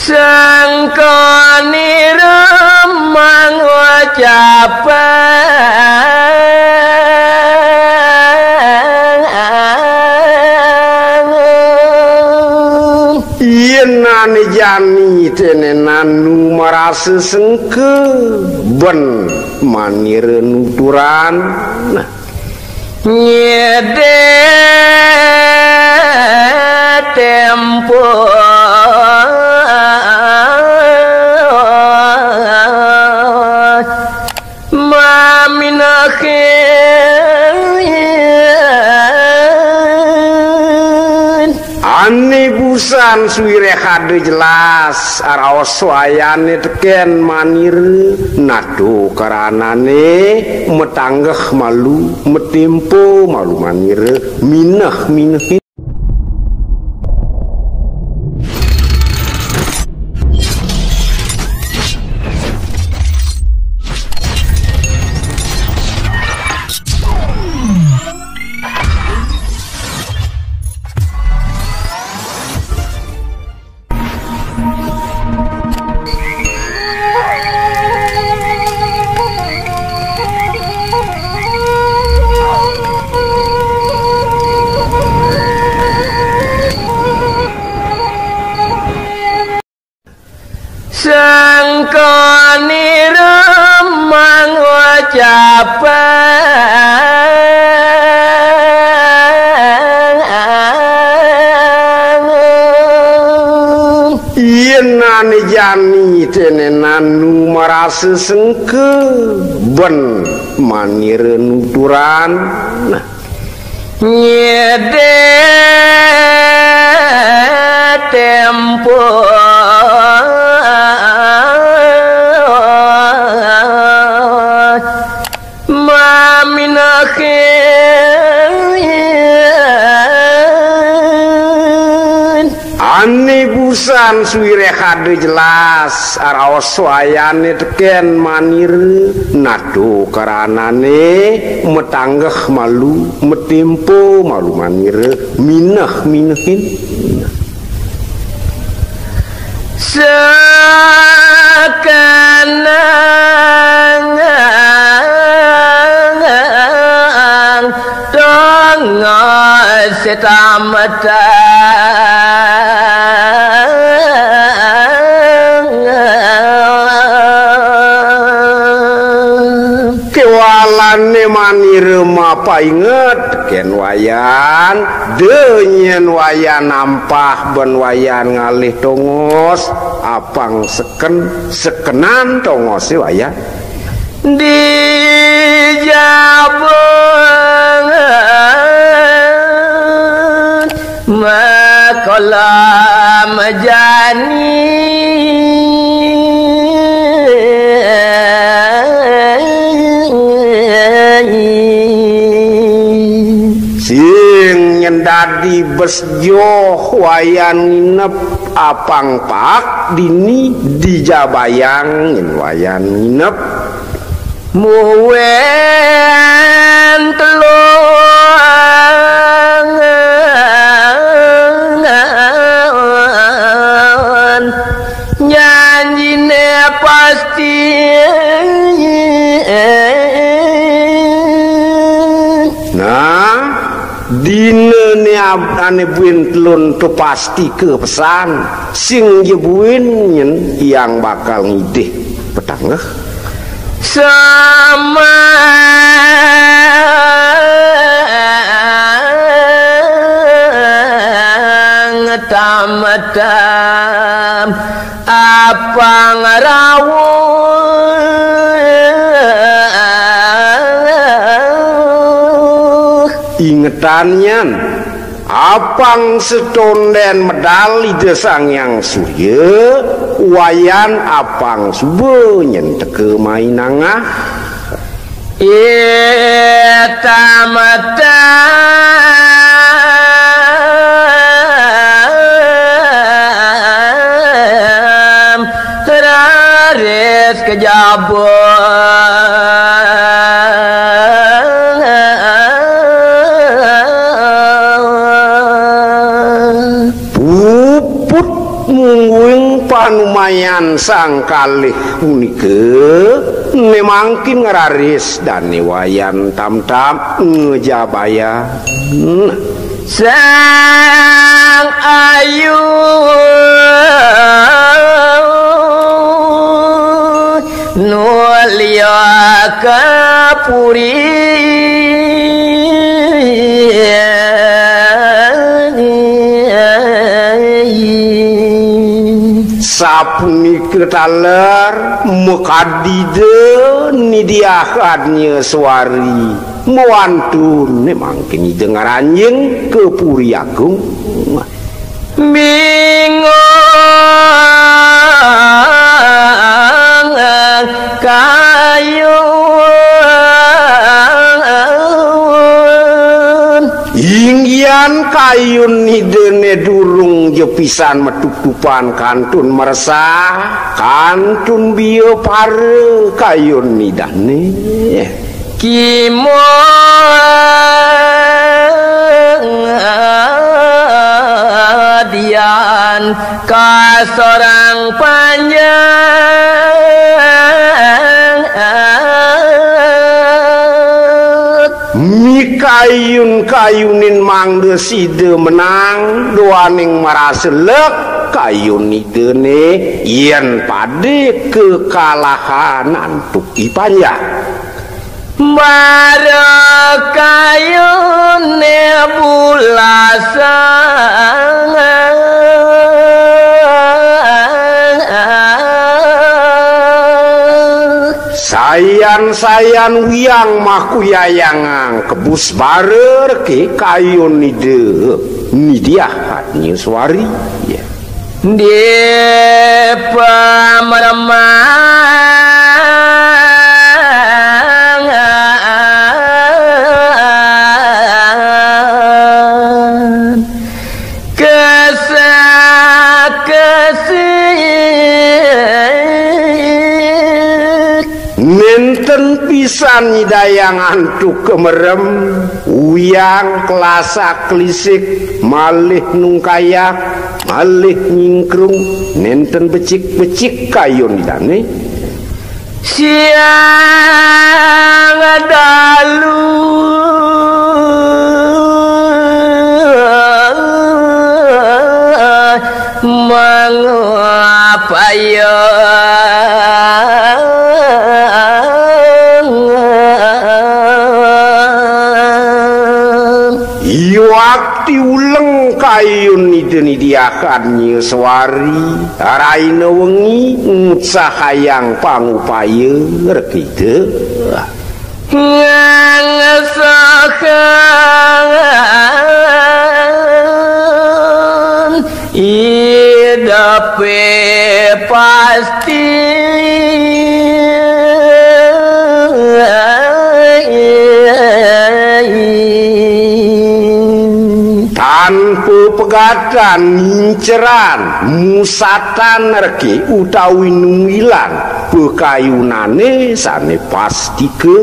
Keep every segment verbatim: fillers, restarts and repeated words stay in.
Sangkanira mangucapan, yén ané jani tenenan nu marasa sengka, ben manira nuturan. Nyidé tempo maminahin. Ané busan suwiréh ada jelas, araos wayané tekén manira, nado karanané matanggeh malu, matémpo malu manira, mineh-minehin. Sangkanira mangucapan, yén ané jani tenenan nu marasa sengka, ben manira nuturan. Nyidé tempo maminahin. Ané busan suwiréh ada jelas, araos wayané tekén manira, nado karanané matanggeh malu, matémpo malu manira, mineh-minehin. Sakanangan tongos setametan. Kéwalané manira mapainget, kén Wayan, da nyén Wayan ampah, ben Wayan ngalih tongos, apang seken, sekenan tongosé Wayan. Di jaba makolam jani. Sing nyén dadi bes joh Wayan nginep, apang paek dini di jabayang nyén Wayan nginep. Muwin telungan janjiné pasti. Nah, dina né ab-, ané buin telun to pasti ka pesan, sing ja buin nyén yang bakal ngidih petanggeh. Samang tametam apang rawuh. Ingetan nyan, apang setondén medal Ida Sang Hyang Surya, Wayan apang suba nyén teka mai nangah. Ita matam raris ka jaba. Puput mungguing Panumayan sang kalih punika, né mangkin ngraris dané Wayan Tamtam ngejabaya. Sang Ayu nulya ka puri. Sapunika taler makadi Ida Ni Diah Adnyaswari mawantun mangkin Ida ngranjing ka Puri Agung. Bingung kayun. Inggihan kayun Idané durung ja pisan matutupan kantun mersah, kantun bia para kayun Idané. Kimodian kasorang panjang. Mikayun-kayunin mangda sida menang, duaning marasa lek kayun Idané, yén pada kekalahan antuk I Panjang. Bara kayuné bulasan. Sayan-sayan wiang makuyayangang kebus bara reke kayun Ida Ni Diah Adnyaswari. Ya. Di pamereman kesak-kesik. Nénten pisan nyidayang antuk kamerem, uyang, klasak-klisik, malih nungkayak, malih nyingkrung, nénten becik-becik kayun Idané. Siang dalu mangapaya. Iwakti uleng kayun Ida Ni Diah Adnyaswari, raina wengi ngutsahayang pangupaya reke Ida. Ngangsahan idepé pasti. Tanpa pegatan, nginceran, musatan reke utawi nunggilang pakayunané sané pastika.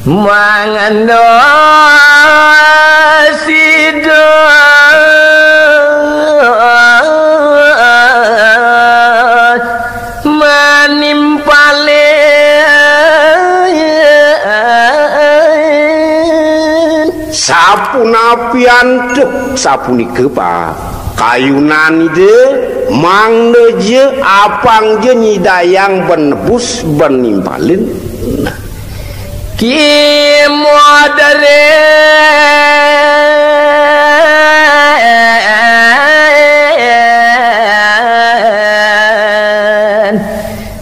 Manganda sida manimpalin. Sapunapi antuk sapunika pa kayunan Ida, mangda ja apang ja nyidayang ben nebus ben nimpalin. Kimodere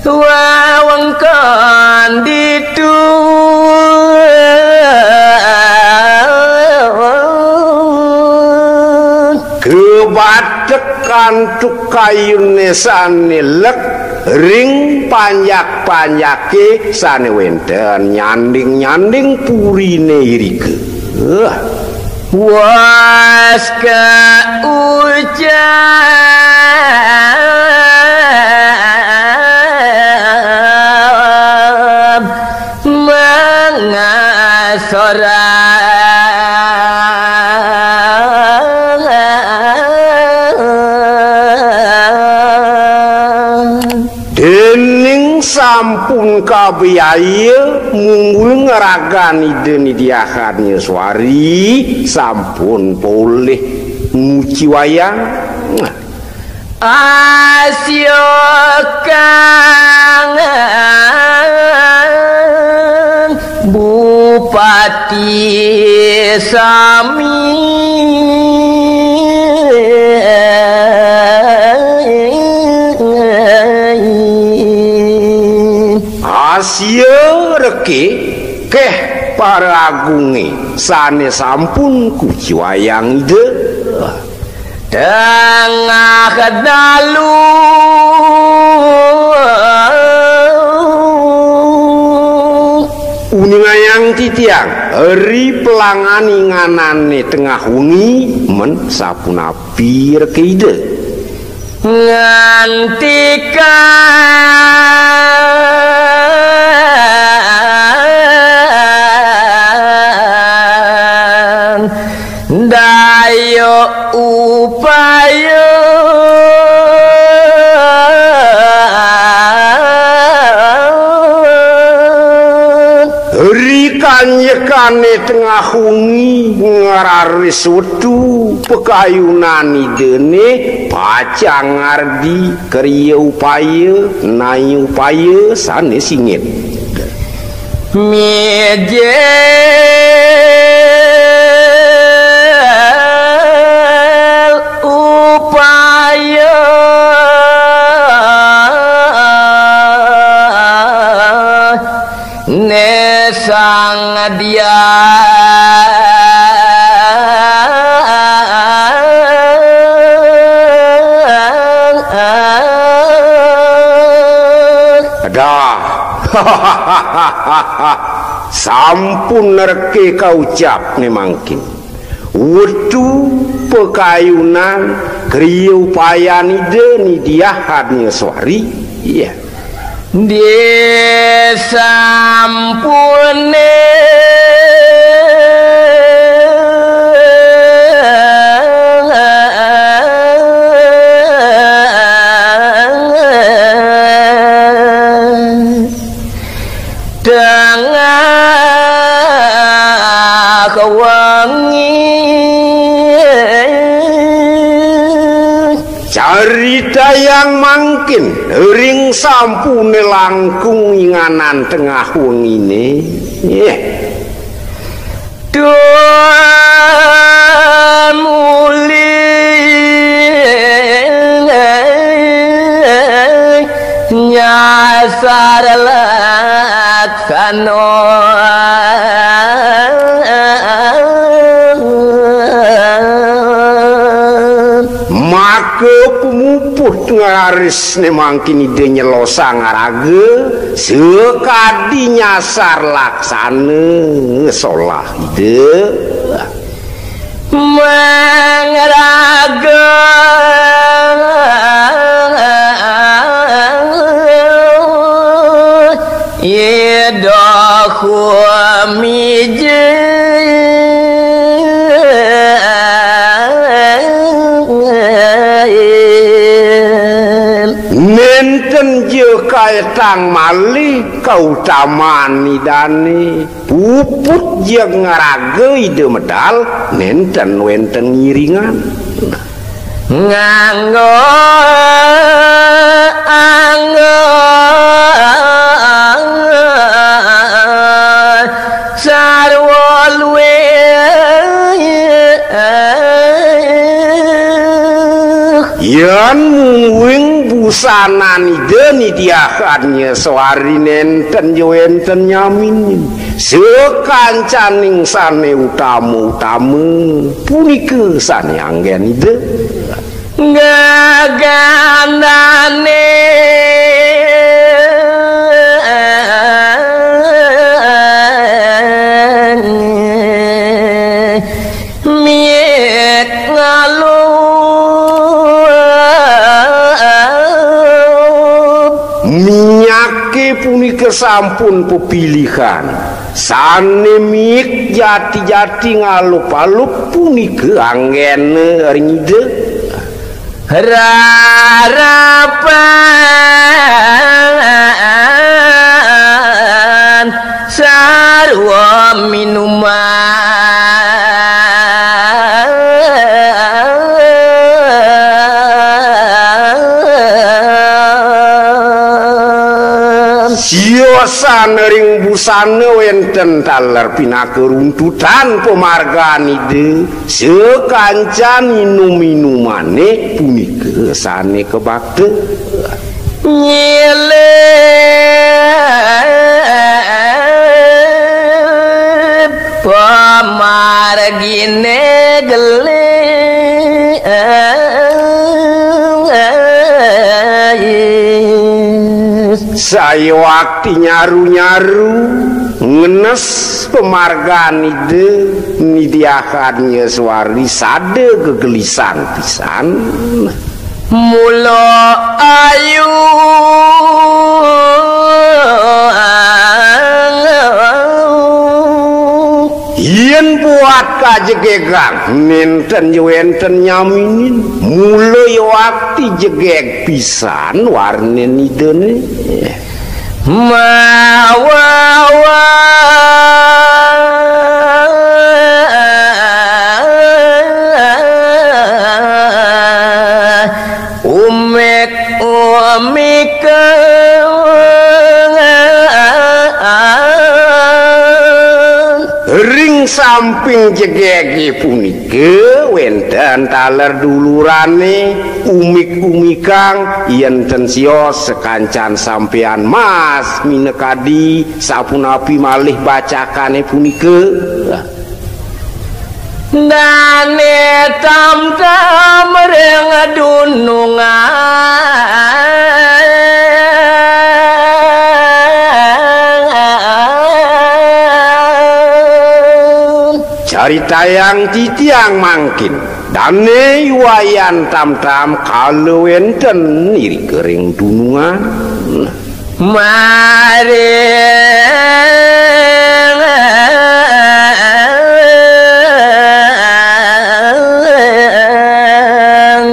wewengkon ditu. Kebatek antuk kayuné sané lek ring panjak-panjaké sané wénten nyanding-nyanding puriné irika. Was ka ucap mangasorang. Sampun kabiaya mungguing ragan Ida Nidya Hadnya Swari, sampun polih nguci wayang. Asya kang bupati sami. Asya reke keh para agunge sane sampun kuci wayang Ida. Tengah dalu. Uningayang titiang, ri pelangan inganane tengah wengi, men sapunapi reke Ida. Ngantikan daya upaya. Ri kanjekane tengah wengi ngraris wetu, pakayunan Idane pacang ngardi kriya upaya, nai upaya sane singit. Mijil upaya ne Sang Hyang. Dah. Sampun reke kaucap ne mangkin. Wetu, pakayunan, kriya upayan Ida Nidya Hadnya Swari. Iya. Disampune tengah wengi. Caritayang mangkin ring sampune langkung inganan tengah wengine. Nggih. Tumuli nyasar laksana. Maka pemuput ngraris ne mangkin Ida nyelosang raga, sakadi nyasar laksana solah Ida. Mangraga Ida kumijil. Nenten ja kaetang malih kautaman Idane. Puput jeg ngraga Ida medal, nenten wenten ngiringan. Nganggo anggo sarwa luwih. Yan mungguing busanan Ida Nidya Hadnya Swari nenten ja wenten nyaminin. Sakancaning sane utama-utama punika sane anggen Ida. Gegandane miik ngalu. Minyake punika sampun pepilihan. Sane miik jati-jati ngalup-alup punika anggena ring Ida. Rarapan Wa minuman. Siosana ring busana wénten taler pinaka runtutan pamargan Ida, sakancan inum-inumané punika sané kabakta. Nyilip pamarginé gelih. Sayuwakti nyaru-nyaru ngenes pamargan Ida, Ni Diah Kadnyaswari sada gegelisang pisan. Mula ayu yén buat kajegegang, nénten ja wénten nyaminin. Mula yuwakti jegég pisan warnin Idané. Mawa umik-umikan. Ring samping jegégé punika wénten taler dulurané, umik-umikang, yén ten sios sakancan sampéan mas minakadi, sapunapi malih bacakané punika. Dané tamtam ring dunungan. Caritayang titiang mangkin, dané I Wayan Tamtam kala wénten irika ring dunungan. Maring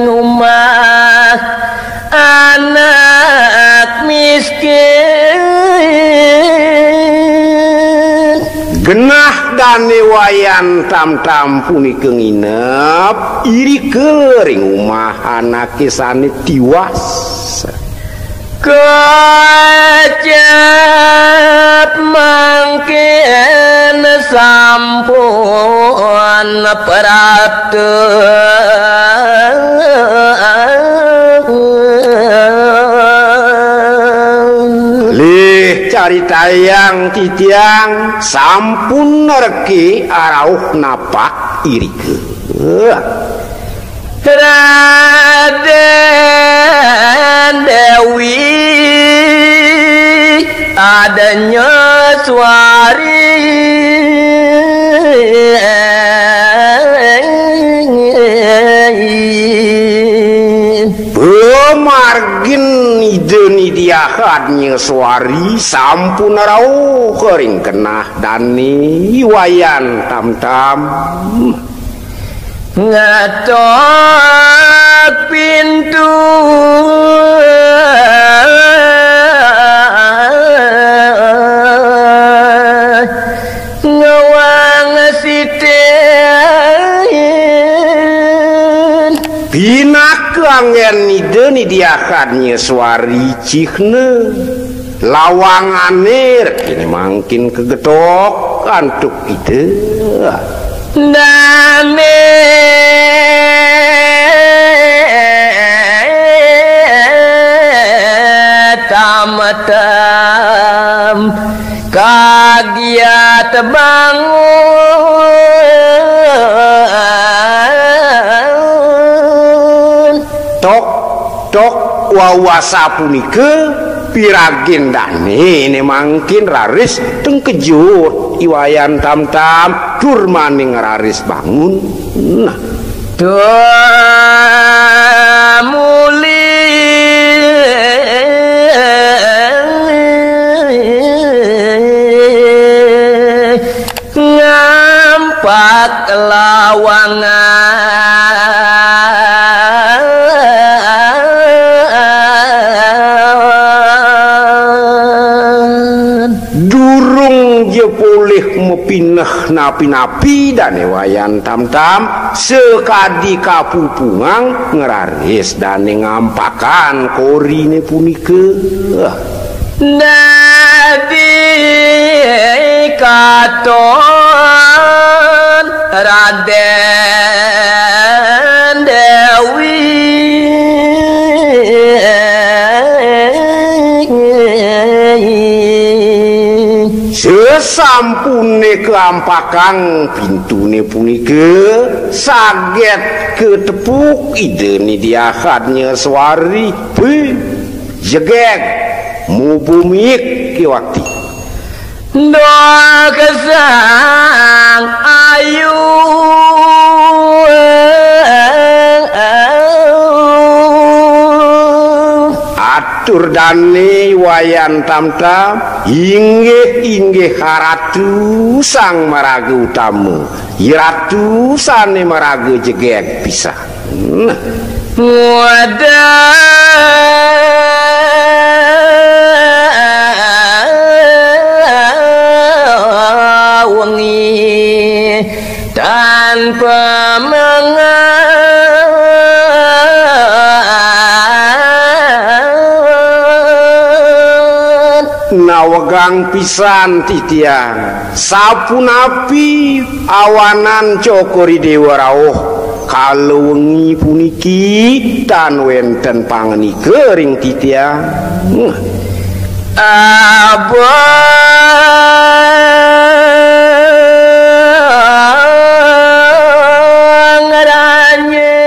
umah anak miskin. Genah Dané Wayan Tamtam punika nginep irika ring umah anaké sané tiwas. Kecap mangkin sampun prapta. Lih caritayang titiang sampun nerki arauh napak irika. Radén Déwi Adnyaswari. Pamargin Ida Ni Diah Adnyaswari sampun rauh ring genah dané I Wayan Tamtam. Ngetok pintu ngewang sitin. Pinaka anggén Ida Ni Diah Adnyaswari cihna. Lawangané rekiné mangkin kagetok antuk Ida. Dané Tamtam kagiat bangun. Tok, tok, wau asapunika piragin dané né mangkin raris tengkejut I Wayan Tamtam tur maning raris bangun. Nah. Tumuli ngampak lawangan. Durung ja polih Napi-napi Dane Wayan Tamtam sakadi kapupungang ngraris dane ngampakan korine punika. Dadi katon Raden Dewi. Sasampune kaampakang pintune punika, saget katepuk Ida Nidya Kadnya Swari. Pi, jegeg, mubumiik kiwakti. Duh Sang Ayu. Atur dane Wayan Tamtam, inggih, inggih, Ratu Sang Maraga Utama, Ratu sane maraga jegeg pisan. Nah. Wadah wengi tanpa mangan. Nawegang pisan titiang, sapunapi awanan Cokor I Dewa rauh kala wengi puniki tan wenten pangandika ring titiang. Abang Ranjing.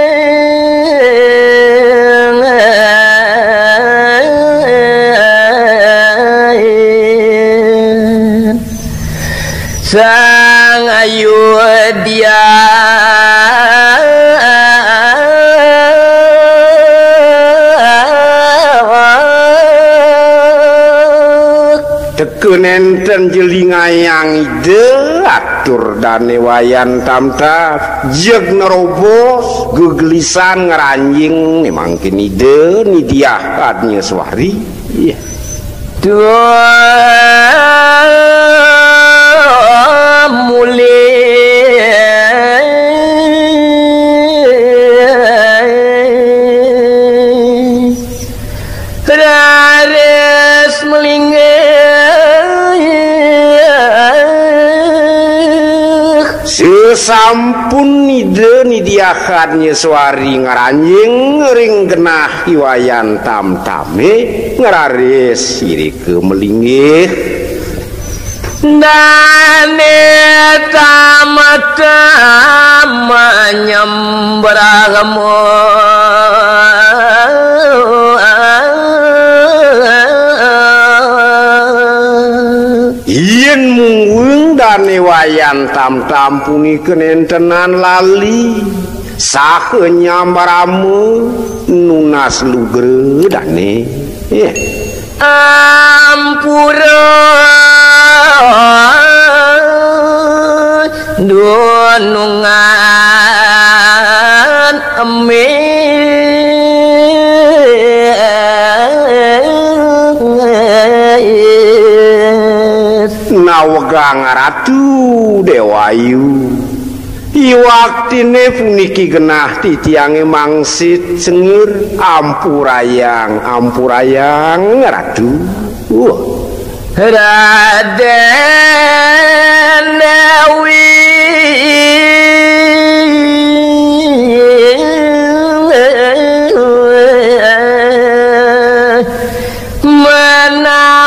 Sang Ayodya. Teka nenten jelingayang Ida, atur Dane Wayan Tamtam, jeg nerobos, gegelisan ngranjing, ne mangkin Ida Nidya Kadnya Swari. Iya. Tuh mulih raris melinggih. Sasampun Ida Nidya Kadnya Swari ngranjing ring genah I Wayan Tamtame, ngraris irika melinggih. Dane Tamtam nyembrang. Yen mungguing Dane Wayan Tamtam punika nentenan lali saha nyambrama, nunas lugra dane. Ampura dunungan emis. Nawegang Ratu Dewa Ayu. Iwaktine puniki genah titiange mangsit cengir, ampurayang, ampurayang, Ratu. Wah. Raden Dewi. Manampenin.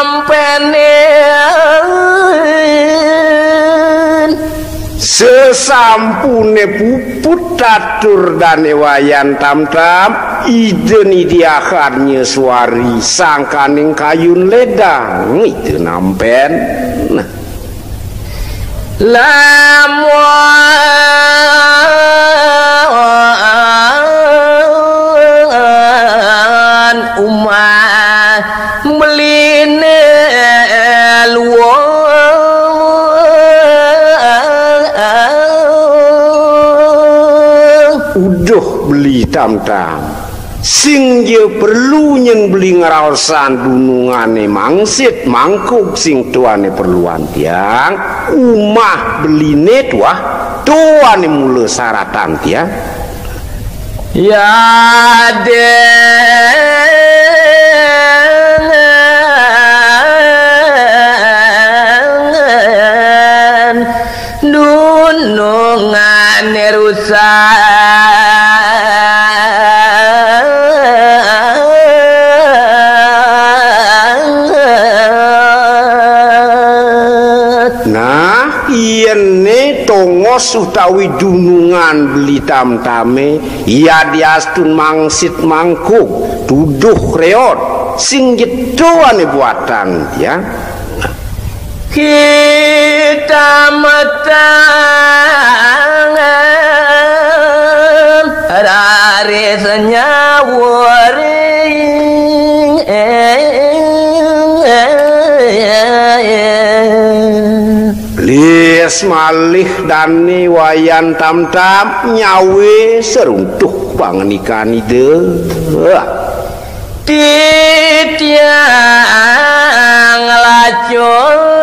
Sesampune puput tatur Dane Wayan Tamtam, Ida Nidya Karnya Suari sangkaning kayun ledang, Ida nampen. Nah. Lamun umah beline luwung. Uduh beli Tamtam. Sing ja perlu nyen beli ngraosan dunungane mangsit mangkug sing tuane perluan tiang, umah beline tuah, tuane mula saratan tiang. Ya dengan dunungane rusak. Nah, yen ne tongos utawi dunungan beli tamtame, ya diastun mangsit mangkug, tuduh reot, sing jetuane buatan tiang. Kita metangan raris nyawering. Lis malih dane Wayan Tamtam nyawe seruntuh panganikan Ida. Titiang lacur.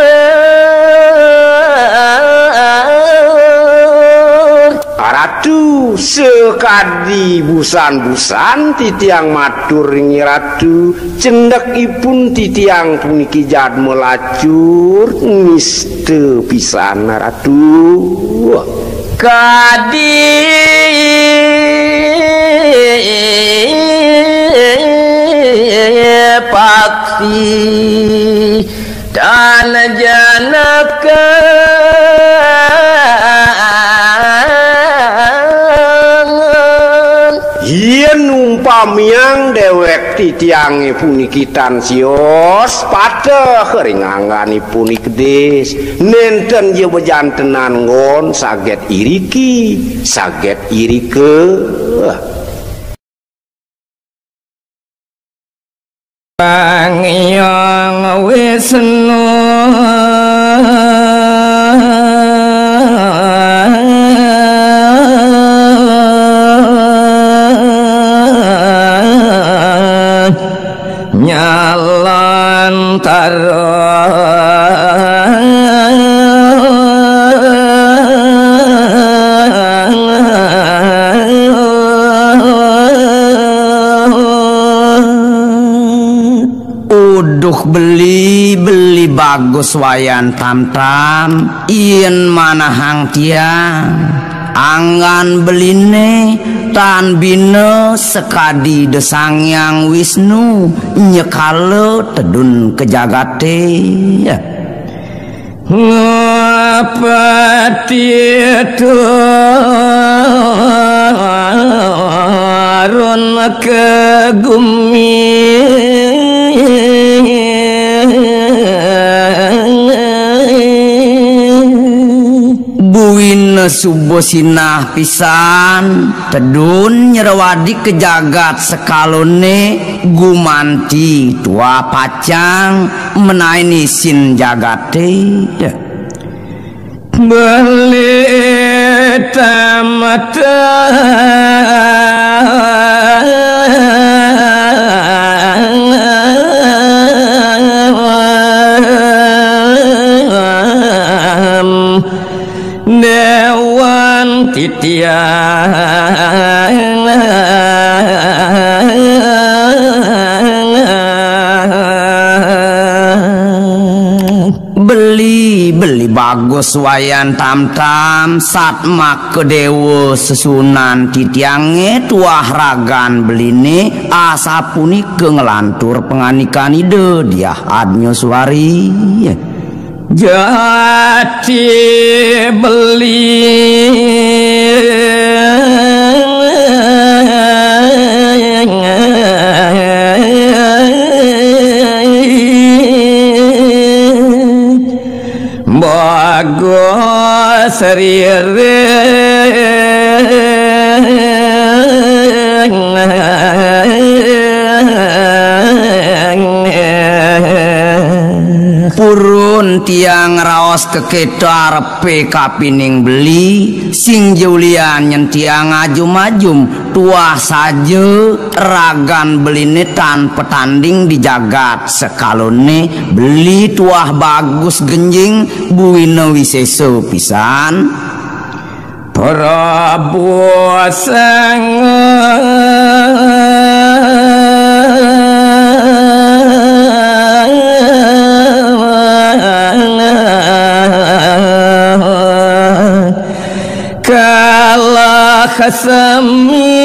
Ratu, sekadi busan-busan titiang matur ring Ratu, cendekipun titiang puniki jadma lacur, nista pisan Ratu. Kadi paksi tan janaka. Yen umpamiang dewek titiange puniki tan sios, pateh ring angganipun kedis, nenten ja bejantenan nggon saget iriki, saget irika. Sang Hyang Wisnu nyalantara. Uduh beli, beli bagus Wayan Tamtam, yen manahang tiang, anggan beline tan bina sakadi Ida Sang Hyang Wisnu nyekala tedun ka jagate. Ngapati turun ke gumi. Buina suba sinah pisan, tedun nyerwadi ka jagat sekalone, gumanti tuah pacang menaen isin jagate. Beli tamata. Dewan titiang. Beli, beli bagus Wayan Tamtam, satmaka dewa sesuunan titiange tuah ragan beline, asapunika nglantur pangandikan Ida Diah Adnyaswari. Jati beli. Bagus riring. Purun tiang raos kaketa arepe kapining beli, sing ja ulian nyen tiang ajum-ajum, Tuah saja ragan beliné tan patanding di jagat sekalané, beli tuah bagus genjing, buina wisésa pisan. Prabu Sanga kalah sami.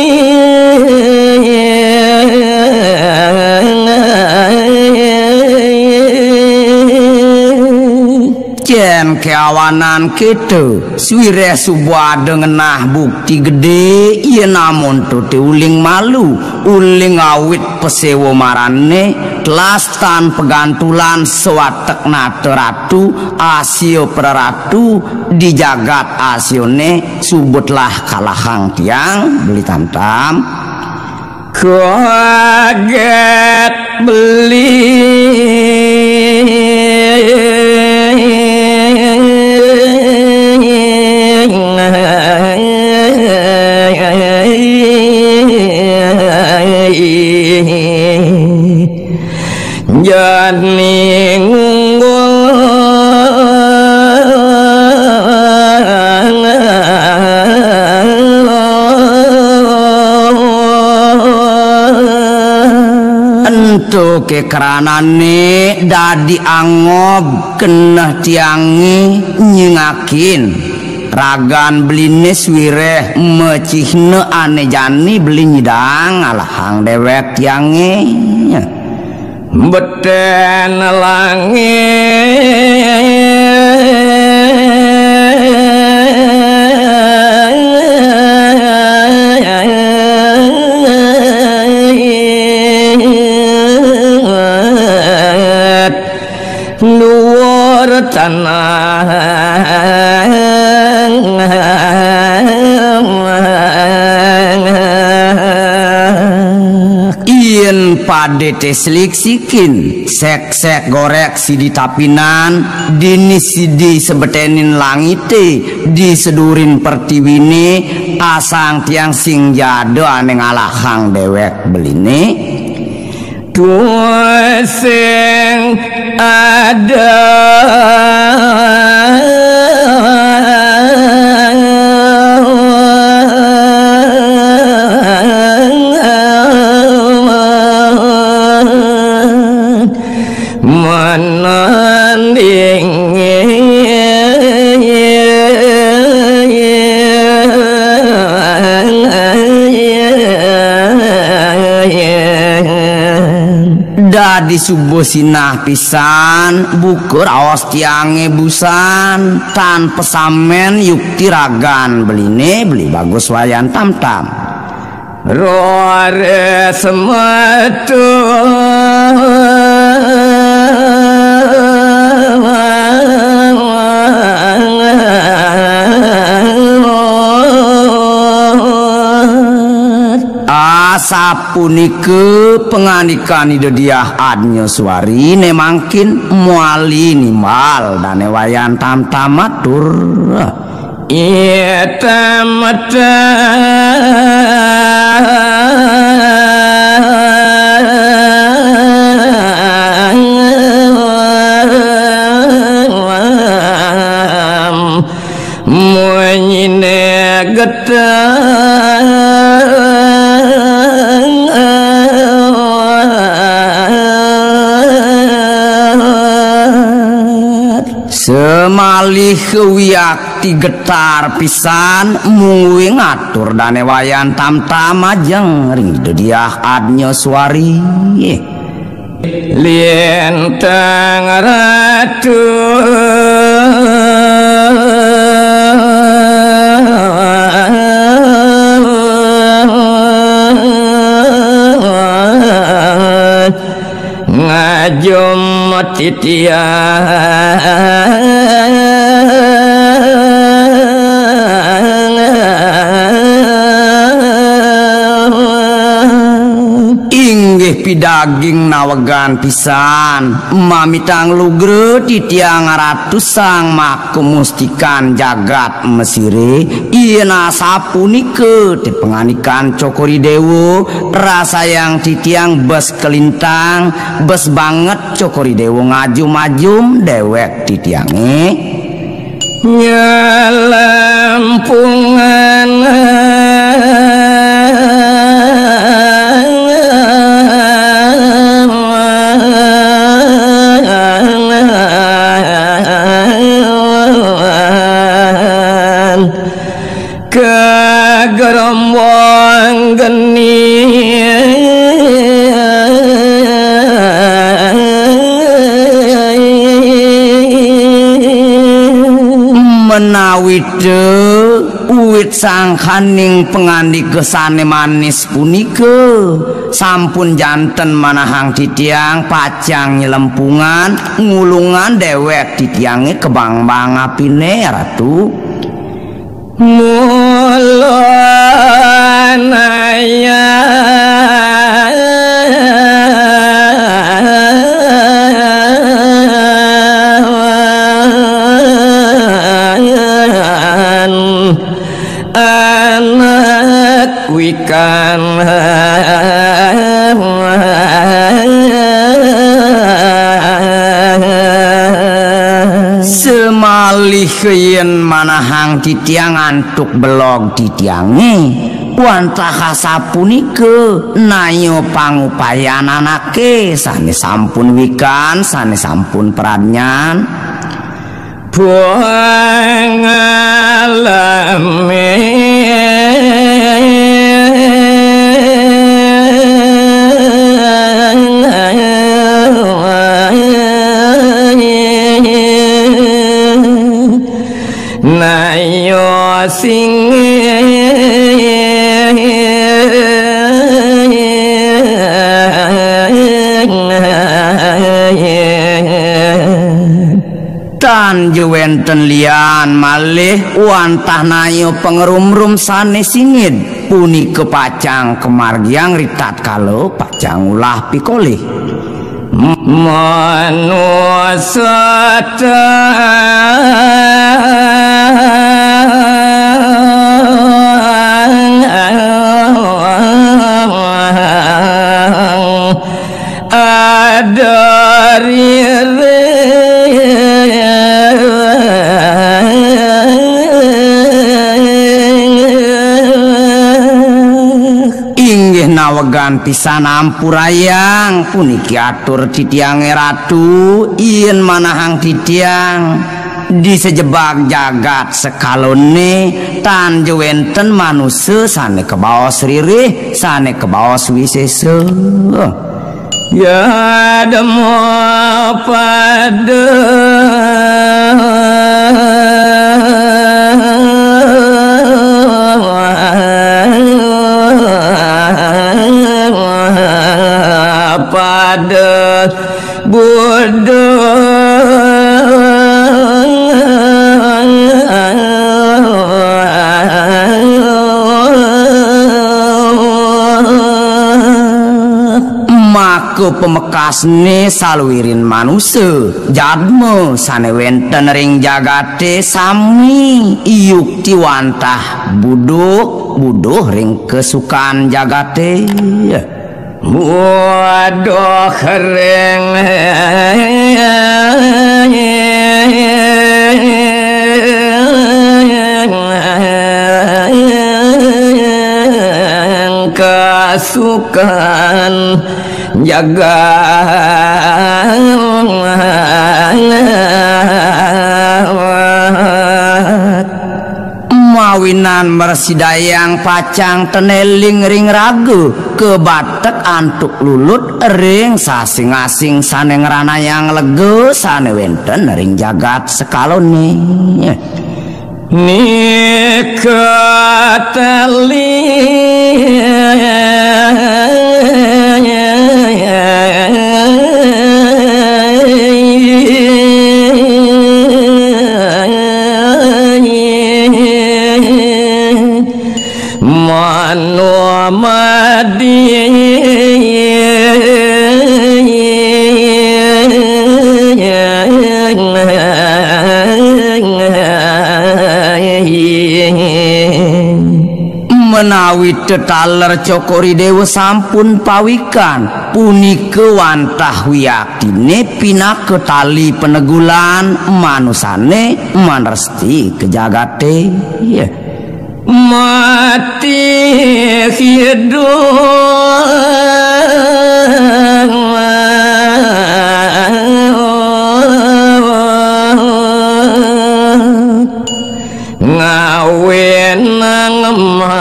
Cén kéawanan kéto, suwiréh suba ada ngenah bukti gedé, yén amonto té uling malu, uling awit paséwa marané, telas tan pagantulan sawatek nata ratu, asia praratu di jagat asiané, suba telah kalahang tiang, beli tamtam. Kagét beli. Jani ngunggul. Ento ké kranané dadi angob keneh tiangé nyingakin ragan beliné suwiréh macihna ané jani beli nyidang ngalahang déwék tiangé. Betén langit. Luhur tanah. Yén padé té sliksikin, sék-sék gorék sidi tapinan, dini sidi sebeténin langité, disedurin pertiwiné, asang tiang sing ja ada ané ngalahang déwék beliné. Tusing ada. Menandingi. Dadi suba sinah pisan, buka raos tiangé busan, tan pasamén yukti ragan beliné, beli bagus Wayan Tamtam. Rore sematu. Asapunika pangandikan Ida Diah Adnya Suari, né mangkin mawali nimbal Dané Wayan Tamtam matur. Itam-tam. Munyine geteng. Semalih wiakti getar pisan, mungguing atur Dane Wayan Tamtam majeng ring Ida Diah Adnya Suari. Lintang Ratu. Ngajum titiang. Inggih Pidaging nawegan pisan, mamitang lugra titiang Ratu Sang Maka Mustikan jagat Mesire, yén asapunika té pangandikan Cokor I Déwa, rasayang titiang bes kalintang, bes banget Cokor I Déwa ngajum-ajum déwék titiangé. Nyelempungan kagerombong geni. Menawita uwit sangkaning pangandika sané manis punika, sampun janten manahang titiang pacang nyelempungan ngulungan déwék titiangé ka bangbang apiné, Ratu. Mula naya anak wikan. Semalih yén manahang titiang antuk belog titiangé, wantah asapunika naya pangupayan anaké sané sampun wikan, sané sampun pradnyan. Pangalami. Naya singit. Tan ja wénten lian malih wantah naya pangrumrum sané singit, punika pacang kamargiang ritatkala pacang ulah pikolih. Manusa tang ada riri. Inggih nawegan pisan ampurayang puniki atur titiangé Ratu, yén manahang titiang di sajebag jagat sekalané tan ja wénten manusa sané kabaos ririh, sané kabaos wisésa. Ya dema pada pada Buduh. Maka pamekasné saluiring manusa, jadma sané wénten ring jagaté sami yukti wantah buduh, buduh ring kasukan jagaté. Waduh kering kasukan jagat. Mawinan mrasidayang pacang ten éling ring raga, kabatek antuk lulut ring sasing-asing sané ngranayang lega sané wénten ring jagat sekalané. Nika tali Mati. Menawi tetaler Cokor I Déwa sampun pawikan, punika wantah wiaktiné pinaka tali panegulan manusané manresti ka jagaté. Mati hidup ngawinang malih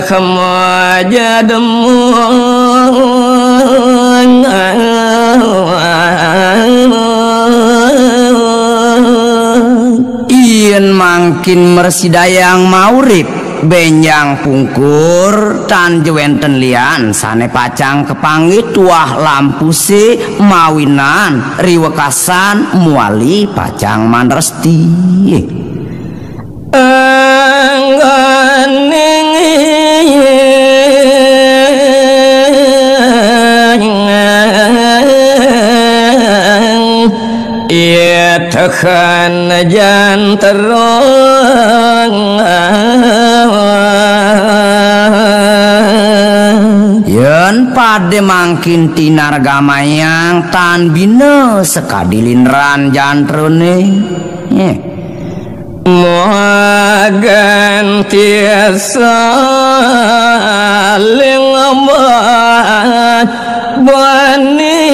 majadmu. Yén mangkin mrasidayang maurip, bénjang pungkur tan ja wénten lian sané pacang kapanggih tuah lampusé mawinan riwekasan muali pacang manresti. Angganing Itehan jantrang. Yén padé mangkin tinar gamayang tan bina sakadi linderan jantrané. Maganti saling bani.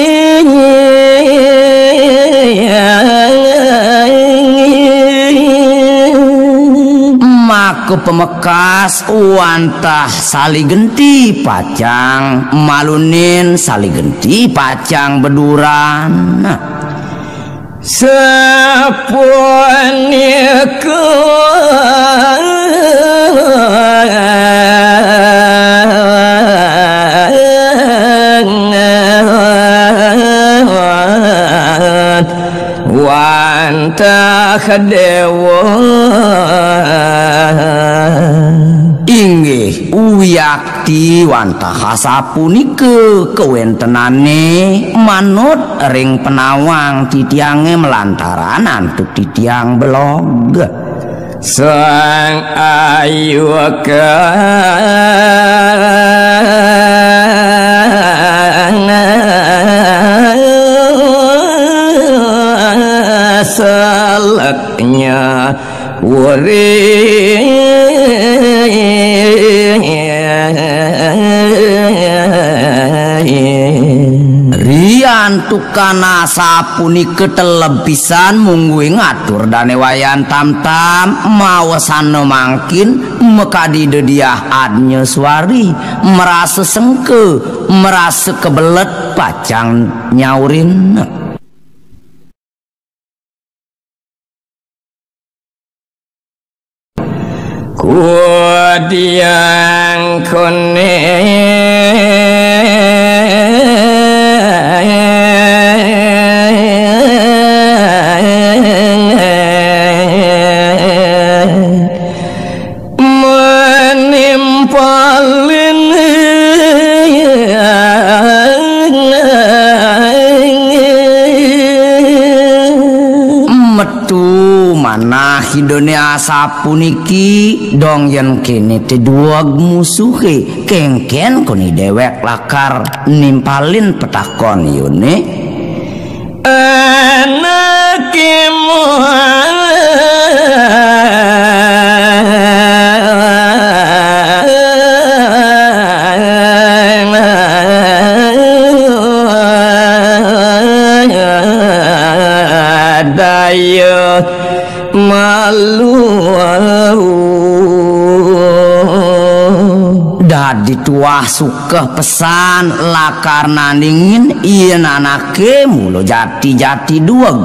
Maka pamekas wantah saligenti pacang malunin, saligenti pacang beduran. Sapunika wantah déwa. Inggih, wiakti wantah asapunika kawéntenané manut ring panawang titiangé malantaran antuk titiang belog. Sang Ayu ka seleknya. Wuri. Riantukan asapunika teleb pisan mungguing atur Dané Wayan Tamtam, mawasana mangkin makadi Ida Diah Adnya Suari, marasa sengka, marasa kabelet pacang nyaurin. Kudiang kuning manimpalin. Metu manah Idané asapuniki, dong yén kéné té dueg musuhé, kénkén koné déwék lakar nimpalin patakon yoné. Anaké muat daya malu. Dadi tuah sukeh pesan lakar nandingin yén anaké mula jati-jati dueg,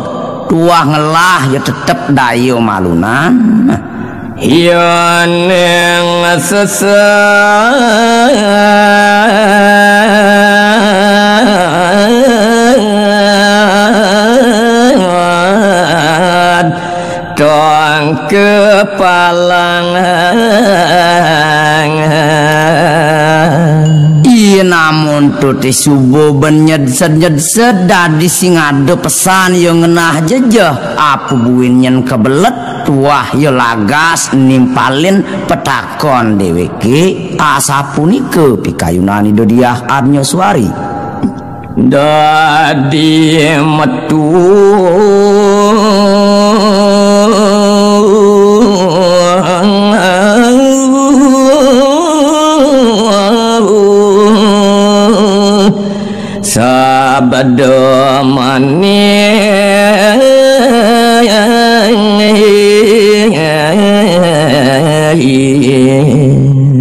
tuah ngelah ya tetep daya malunan. Yén ning sesat tongke Palang. Iya, namun tuti subuh ben nyedsed-nyedsed dadi sing ada pesan ya ngenah jejeh, apa buin nyen kebelet, tuah ya lagas nimpalin petakon déwéké, asapunika pikayunan Ida Diah Adnya Suari. Dadi metu sabda maning.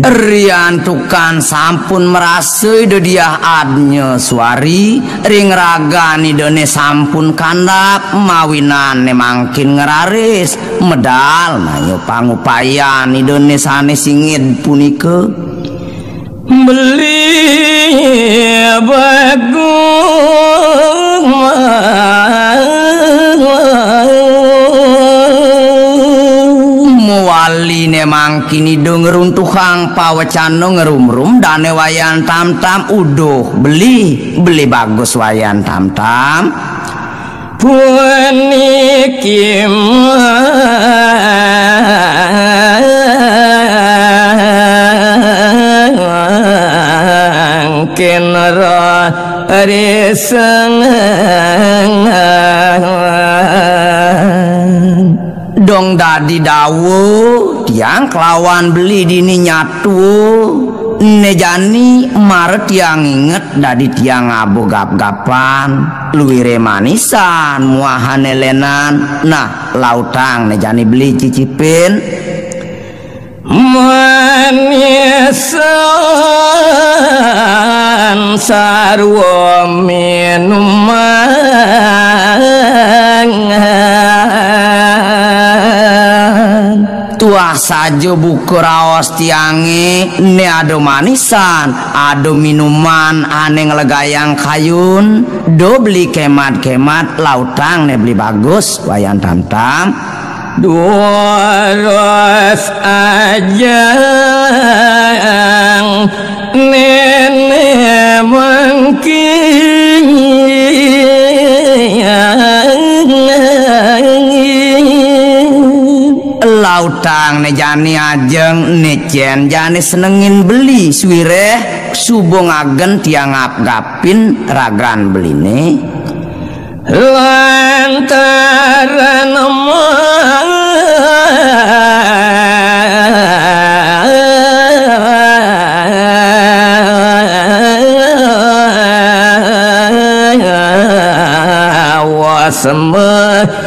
Riantukan sampun marasa Ida Diah Adnya Suari, ring ragan Idané sampun kandhap, mawinané mangkin ngraris, medal naya pangupayan Idané sané singid punika. Beli bagus mawaliné mangkin Ida ngruntuhang pawecana ngrumrum dané Wayan Tamtam, uduh beli, beli bagus Wayan Tamtam. Puniki mangkin rariseng. Dong dadi dawuh, tiang kelawan beli dini nyatu. Né jani mara tiang inget dadi tiang abuh gap-gapan, luiré manisan muahané lénan. Nah, lautang né jani beli cicipin. Manisan sarwa minuman. Tuah saja buka raos tiangé, né ada manisan, ada minuman ané nglegayang kayun, do beli kemat-kemat, lautang né beli bagus, Wayan Tamtam. Durus ajeng néné mangkin. Lautang né jani ajeng, né cén jani senengin beli suwiréh suba ngagen tiang apgapin ragan beliné. Lantaran mawas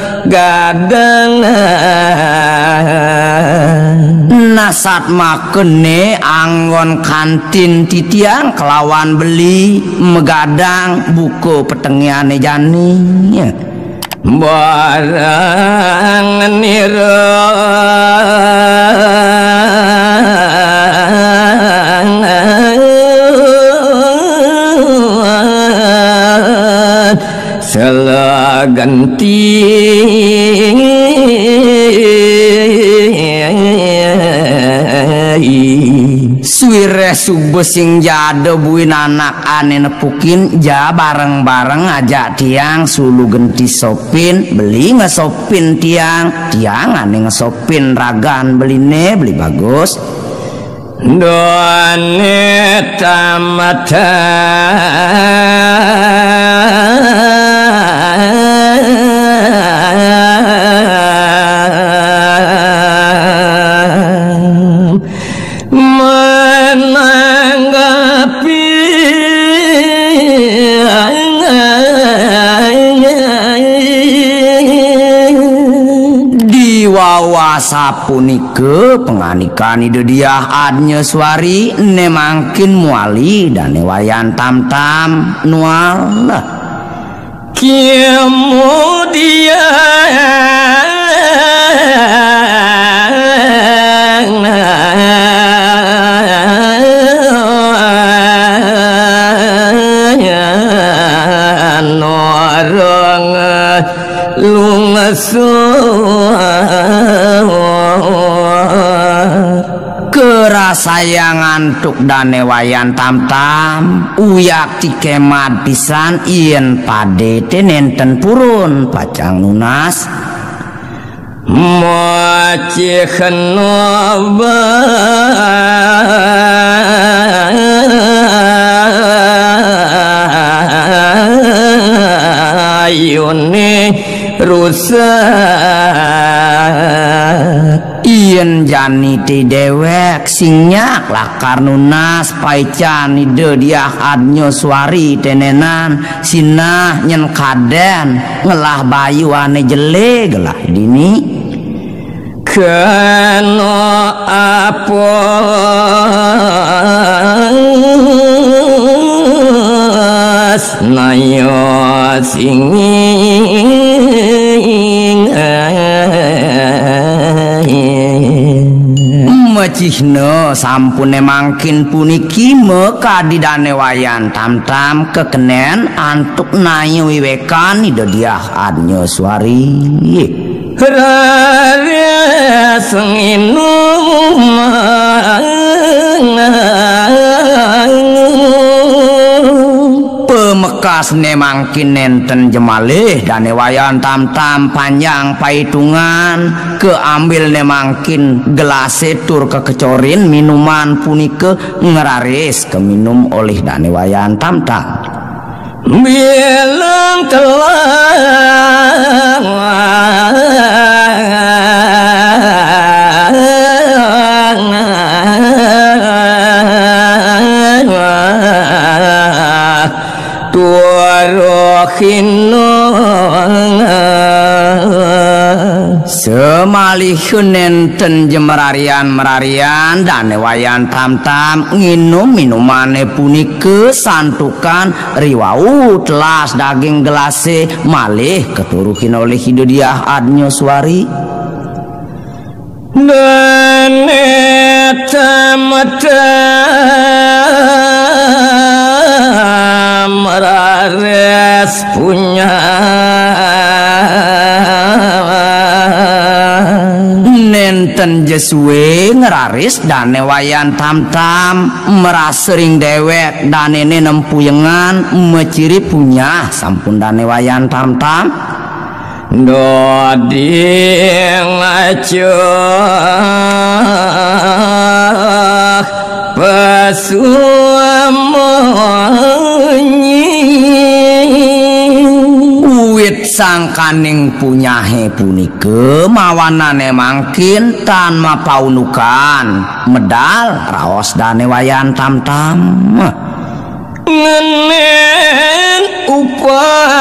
megadang. Nasat makené anggon kantin titiang kelawan beli megadang buka petengiané jani. Barang nira sela genti. Suwiréh suba sing jada buin anak ané nepukin, ja bareng-bareng ajak tiang sulu genti sopin, beli ngesopin tiang, tiang ané ngesopin ragan beliné, beli bagus. Done tamatan. Menanggapi diwawa sapunika pangandikan Ida Diah Adnya Suari, né mangkin muali dané Wayan Tamtam nual. Kemudian orang lungsu Rasaya ngantuk Dane Wayan Tamtam, uyakti kemat pisan yen pade te nenten purun pacang nunas. Macihna bayune rusak. Yen jani te dewek sing nyak lakar nunas paican Ida Diah Adnya Suari tenenan, sinah nyen kaden ngelah bayu ane jele gelah dini. Kena apa naya singing. Macihna sampune mangkin puniki makadi Dane Wayan Tamtam kekenen antuk naya wiwekan Ida Diah Adnya Suari. Raris nginum. Pamekasne mangkin nenten jemalih Dane Wayan Tamtam panjang paitungan, kaambilne mangkin gelase tur kakecorin minuman punika ngraris kaminum olih Dane Wayan Tamtam. Bilang telah turuhina. Samaliha nenten ja mararian-mararian Dane Wayan Tamtam nginum minumane punika santukan riwau telas daging gelase malih katuruhin olih Ida Diah Adnya Suari. Dane Tamtam raris punyah. Nenten ja suwe ngraris Dane Wayan Tamtam, marasa ring dewek danene nempuyengan, maciri punyah sampun Dane Wayan Tamtam. Doding acuh pasumunyi. Uwit sangkaning punyahe punika mawanane mangkin tan mapaundukan medal raos Dane Wayan Tamtam. Ngenen upayane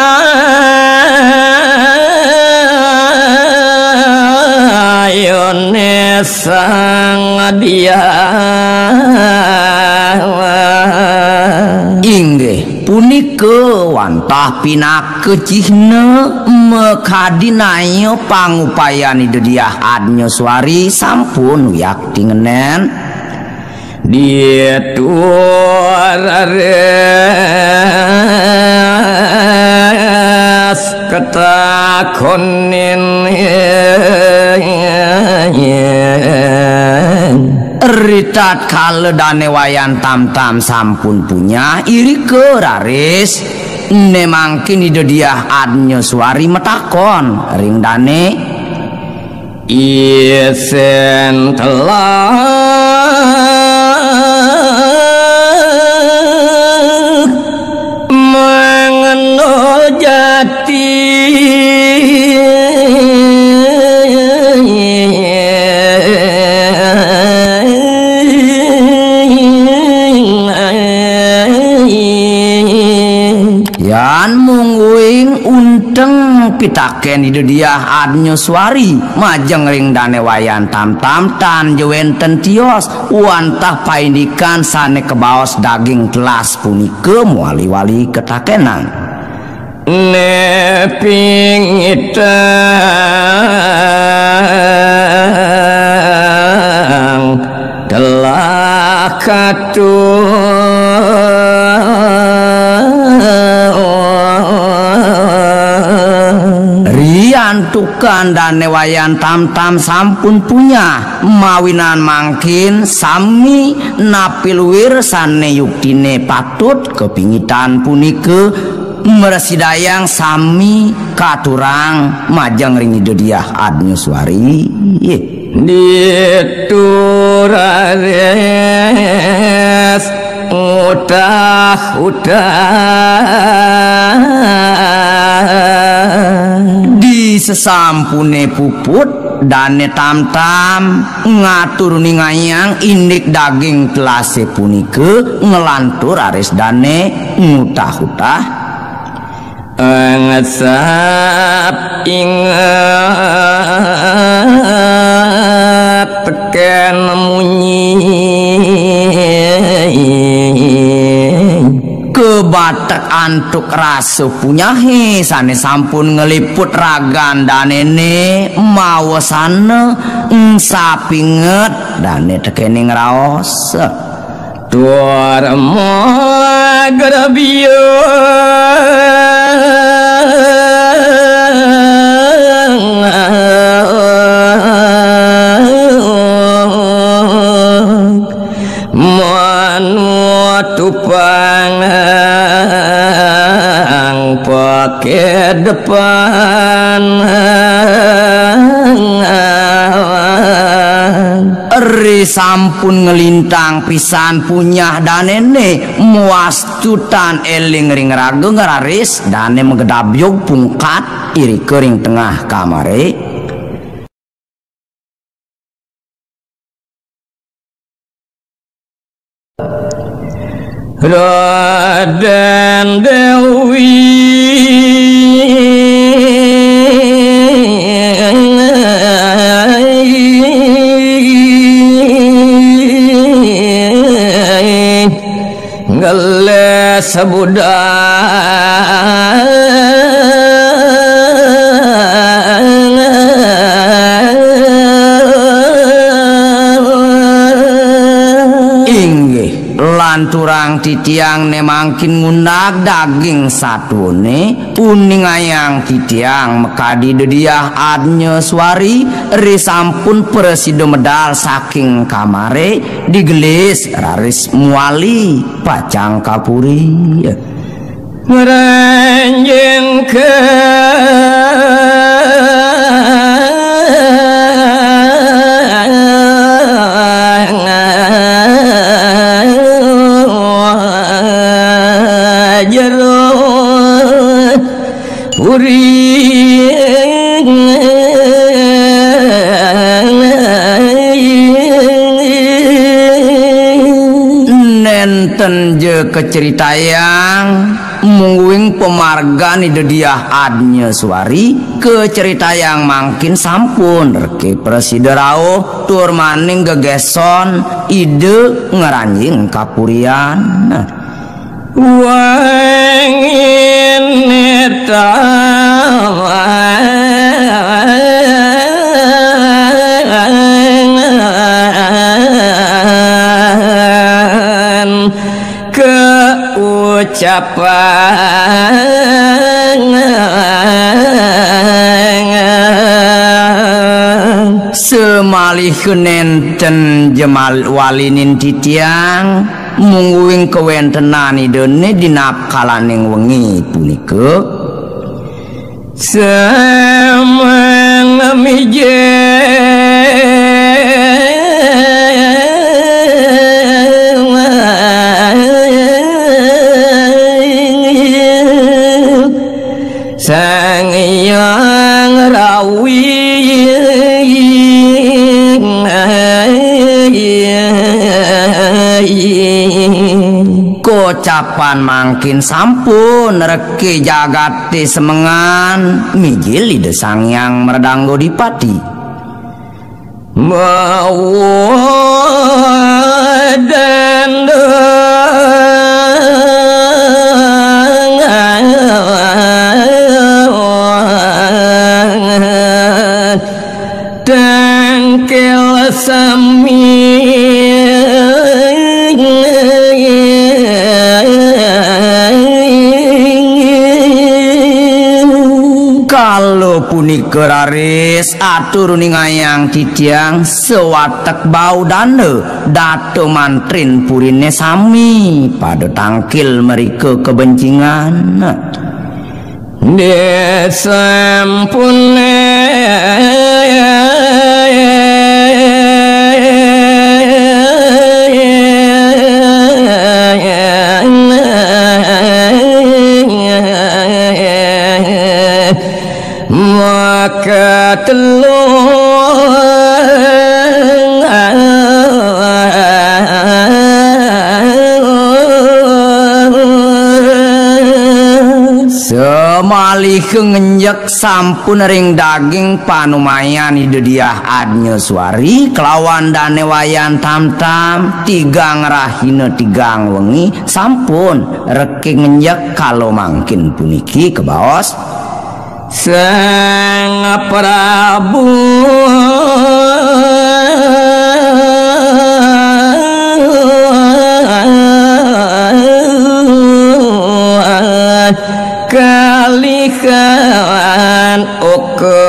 Sang Diah. Inggih, punika wantah pinaka cihna makadi naya pangupayan Ida Diah Adnya Suari sampun wiakti ngenen. Ditu raris katakonin. Ritatkala Dane Wayan Tamtam sampun punyah, irika raris ne mangkin Ida Diah Adnya Suari matakon ring dane. Isen telah mangendo jati. Yan mungguing unteng pitaken Ida Diah Adnya Suari majeng ring Dane Wayan Tamtam tan ja wenten tios wantah paindikan sane kabaos daging telas punika mawali-wali katakenang. Ne pingitang telah katuh. Antukan dané Wayan Tamtam sampun punyah, mawinan mangkin sami napi luir sané yuktine patut kapingitan punika mrasidayang sami katurang majeng ring Ida Diah Adnyaswari. Ditu raris utah-utah. Di sesampune puput, Dane Tamtam ngatur ningayang indik daging telase punika nglantur raris dane ngutah-utah. Ngesap inget teken munyi. Kebatek antuk rasa punyahe sane sampun ngliput ragan danene mawasana, sapinget dane tekening raos. Tur magrabiya manutupang pakedepan. Ri sampun nglintang pisan punyah danene, muastutan eling ring raga ngraris, dane magedabyug pungkat irika ring tengah kamare. Raden Dewi ngeles budak. Inggih, lanturang titiang ne mangkin ngundag daging satuane, uningayang titiang makadi Ida Diah Adnya Suari, risampun prasida medal saking kamare, digelis raris muali pacang ka puri. Ngranjing ka jero puri. Nenten ja kacritayang mungguing pamargan Ida Diah Adnya Suari, kacritayang mangkin sampun reke prasida rauh tur maning gegeson Ida ngranjing kapurian. Wangin netan kaucapan. Semalih nenten jemal walinin titiang, mungguing kawentenan Idane dinapkalaning wengi punika. Samang mije Sang Hyang Rawi. Kocapan mangkin sampun reke jagate semengan mijil Ida Sang Hyang Merdangga Dipati. Mawa dandang tangkil sami. Kala Punika raris atur uningayang titiang sawatek bau danda data mantrin purine sami pada tangkil mrika kabencingan. Desampune maka telung semaliha ngenjek sampun ring daging panumayan Ida Diah Adnyaswari kelawan Dane Wayan Tamtam, tigang rahina tigang wengi sampun reke ngenjek kala mangkin puniki kabaos Sang Prabu kalihan ukum.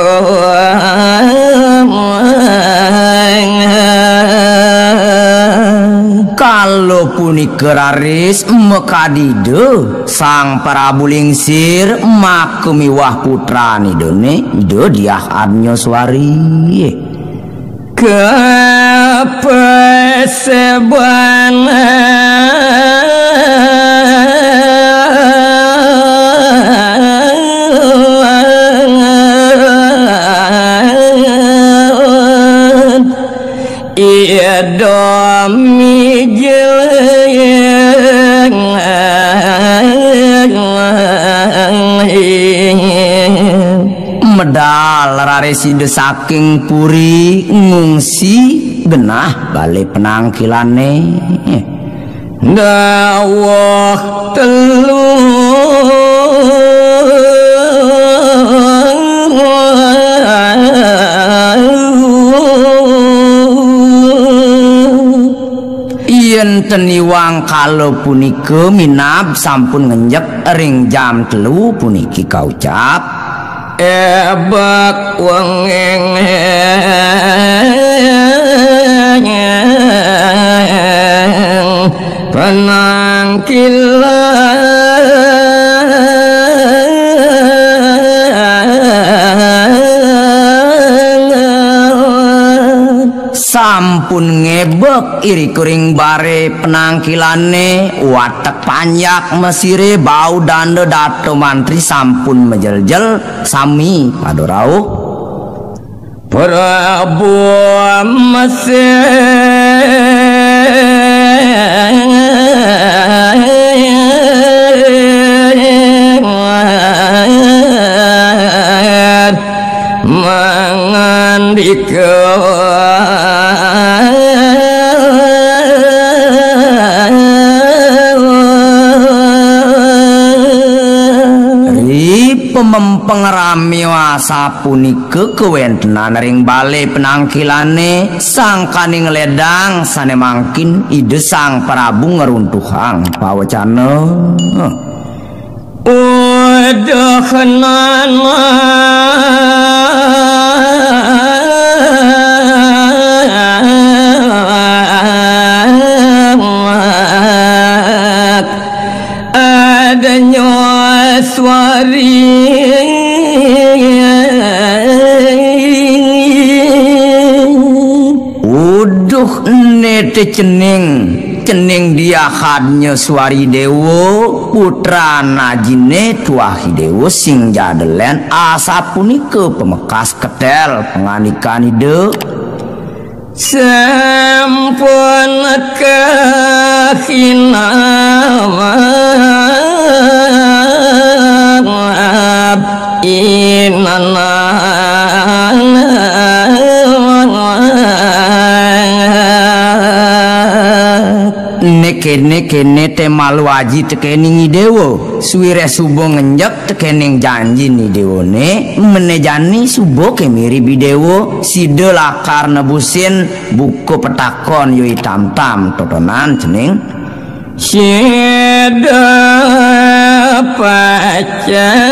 Kala punika raris makadi Ida Sang Prabu Lingsir maka miwah putran Idane Ida Diah Adnyaswari. Kapaseban Ida mijil medal raris Ida saking puri ngungsi genah bale penangkilane. Dawuh telu. Yen ten iwang kala punika minab sampun ngenjek ring jam telu puniki kaucap. Ebak wengeng penangkilan. Sampun ngebek irika ring bare penangkilane, watek panjak mesire bau danda data mantri sampun majeljel, sami pada rauh. Prabu Mesir mangandika. Ri pamempeng rame asapunika kawentenan ring bale penangkilane, sangkaning ledang sane mangkin Ida Sang Prabu ngruntuhang pawecana. Uduh nana adanya suari. Uduh nete cening, cening Diah Adnya Suari Dewa, putran ajine tuah Idewa sing jadelen, asapunika pamekas ketel pangandikan Ida. Sampun kahinab inanang. Nekene kene te malu aji tekening Idewa. Suwireh suba ngenjek tekening janjin Idewane, mene jani suba ke mirib Idewa, sida lakar nebusin buka petakon yo itam-tam totonan cening. Sida pacang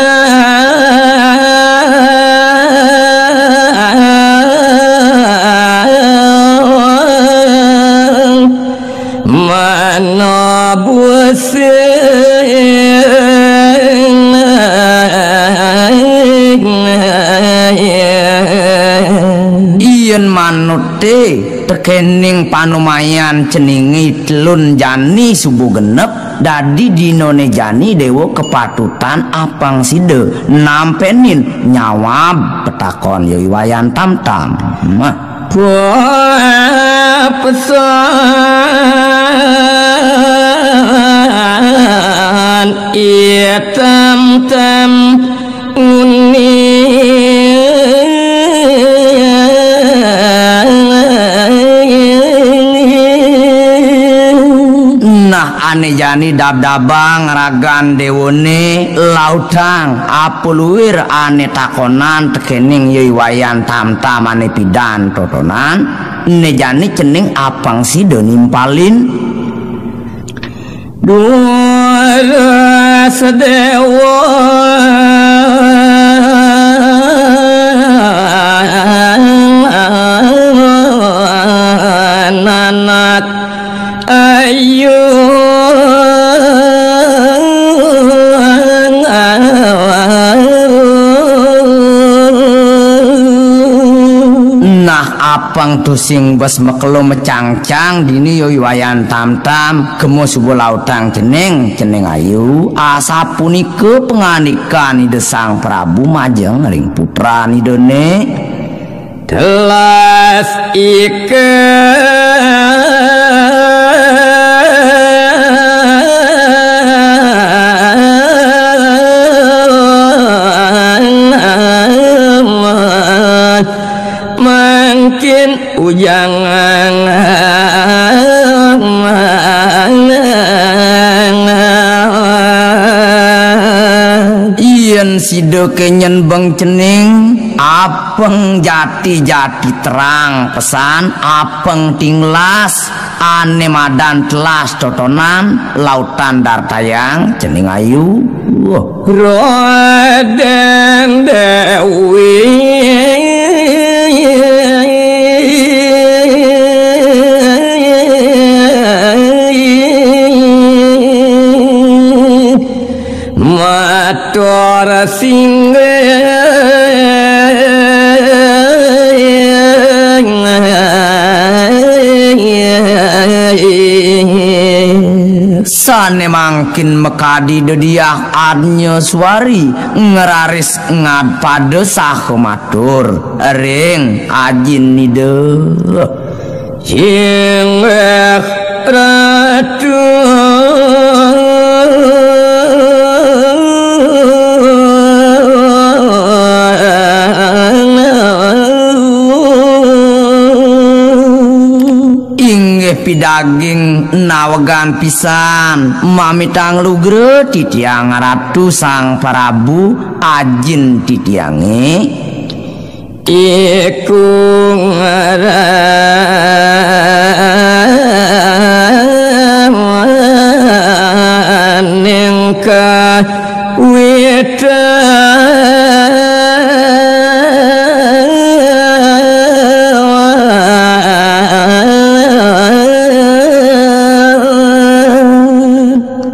Manabusin. Yen manute tekening panumayan ceningé telun jani subuh genep, dadi dinané jani déwa kepatutan apang sida nampenin nyawab petakon Yoy Wayan Tamtam. Mah. Pesan itam tam uni. Nah, ané jani dabdabang ragan déwané lautang apa luir ané takonan tekening Yoy Wayan Tamtam ané pidan totonan, né jani cening apang sida nimpalin. Dua sedéwa anak ayu. Nah, apang tusing bes makelo macangcang dini Yoy Wayan Tamtam, kema suba lautang cening, cening ayu, asapunika pangandikan Ida Sang Prabu majeng ring putran Idané. Telas ika mangkin ujang. Yen sida kenyen beng cening, apeng jati-jati terang pesan, apeng tinglas, ané madan telas totonan, lautan dartayang cening ayu. Raden Déwi. Matur singgih. Sané mangkin makadi dadiah adnya suari ngraris ngadpada saha matur ring Ajin Ida. Inggih Ratu. Inggih pidaging nawegan pisan, mamitang lugra titiang Ratu Sang Prabu, ajin titiangé. Iku ngaraning kawitan.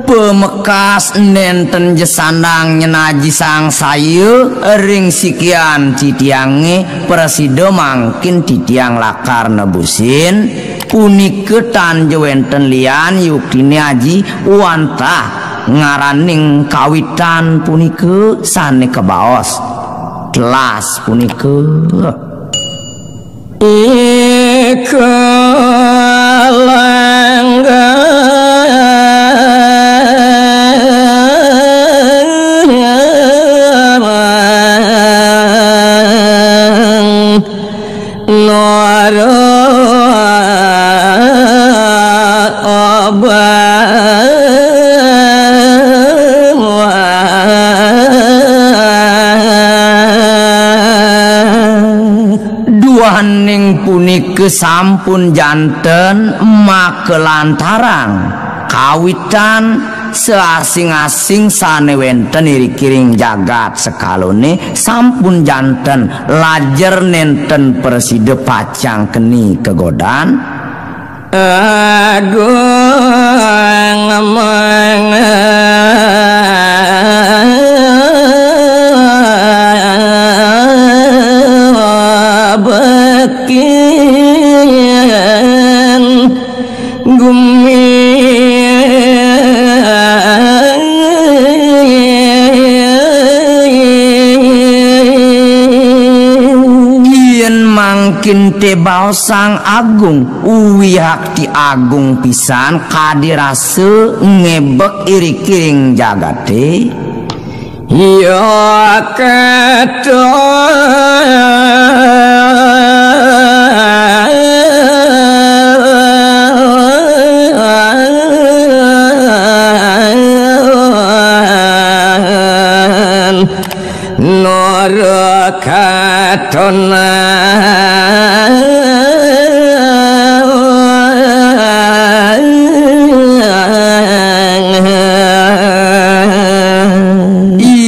Pamekas nénten ja sandang nyenaji sangsaya ring sikian titiangé, prasida mangkin titiang lakar nebusin, punika tan ja wénten lian yuktiné aji wantah ngaraning kawitan punika sané kabaos telas punika. Ika langgang nara abang. Duaning punika sampun janten makalantarang kawitan saasing-asing sané wénten iriki ring jagat sekalané sampun janten, lajer nénten prasida pacang keni kagodan. Agung Yén mangkin té baos Sang Agung, uwihakti agung pisan kadi rasa ngébék irikiring jagaté. Ya katon Nara katon.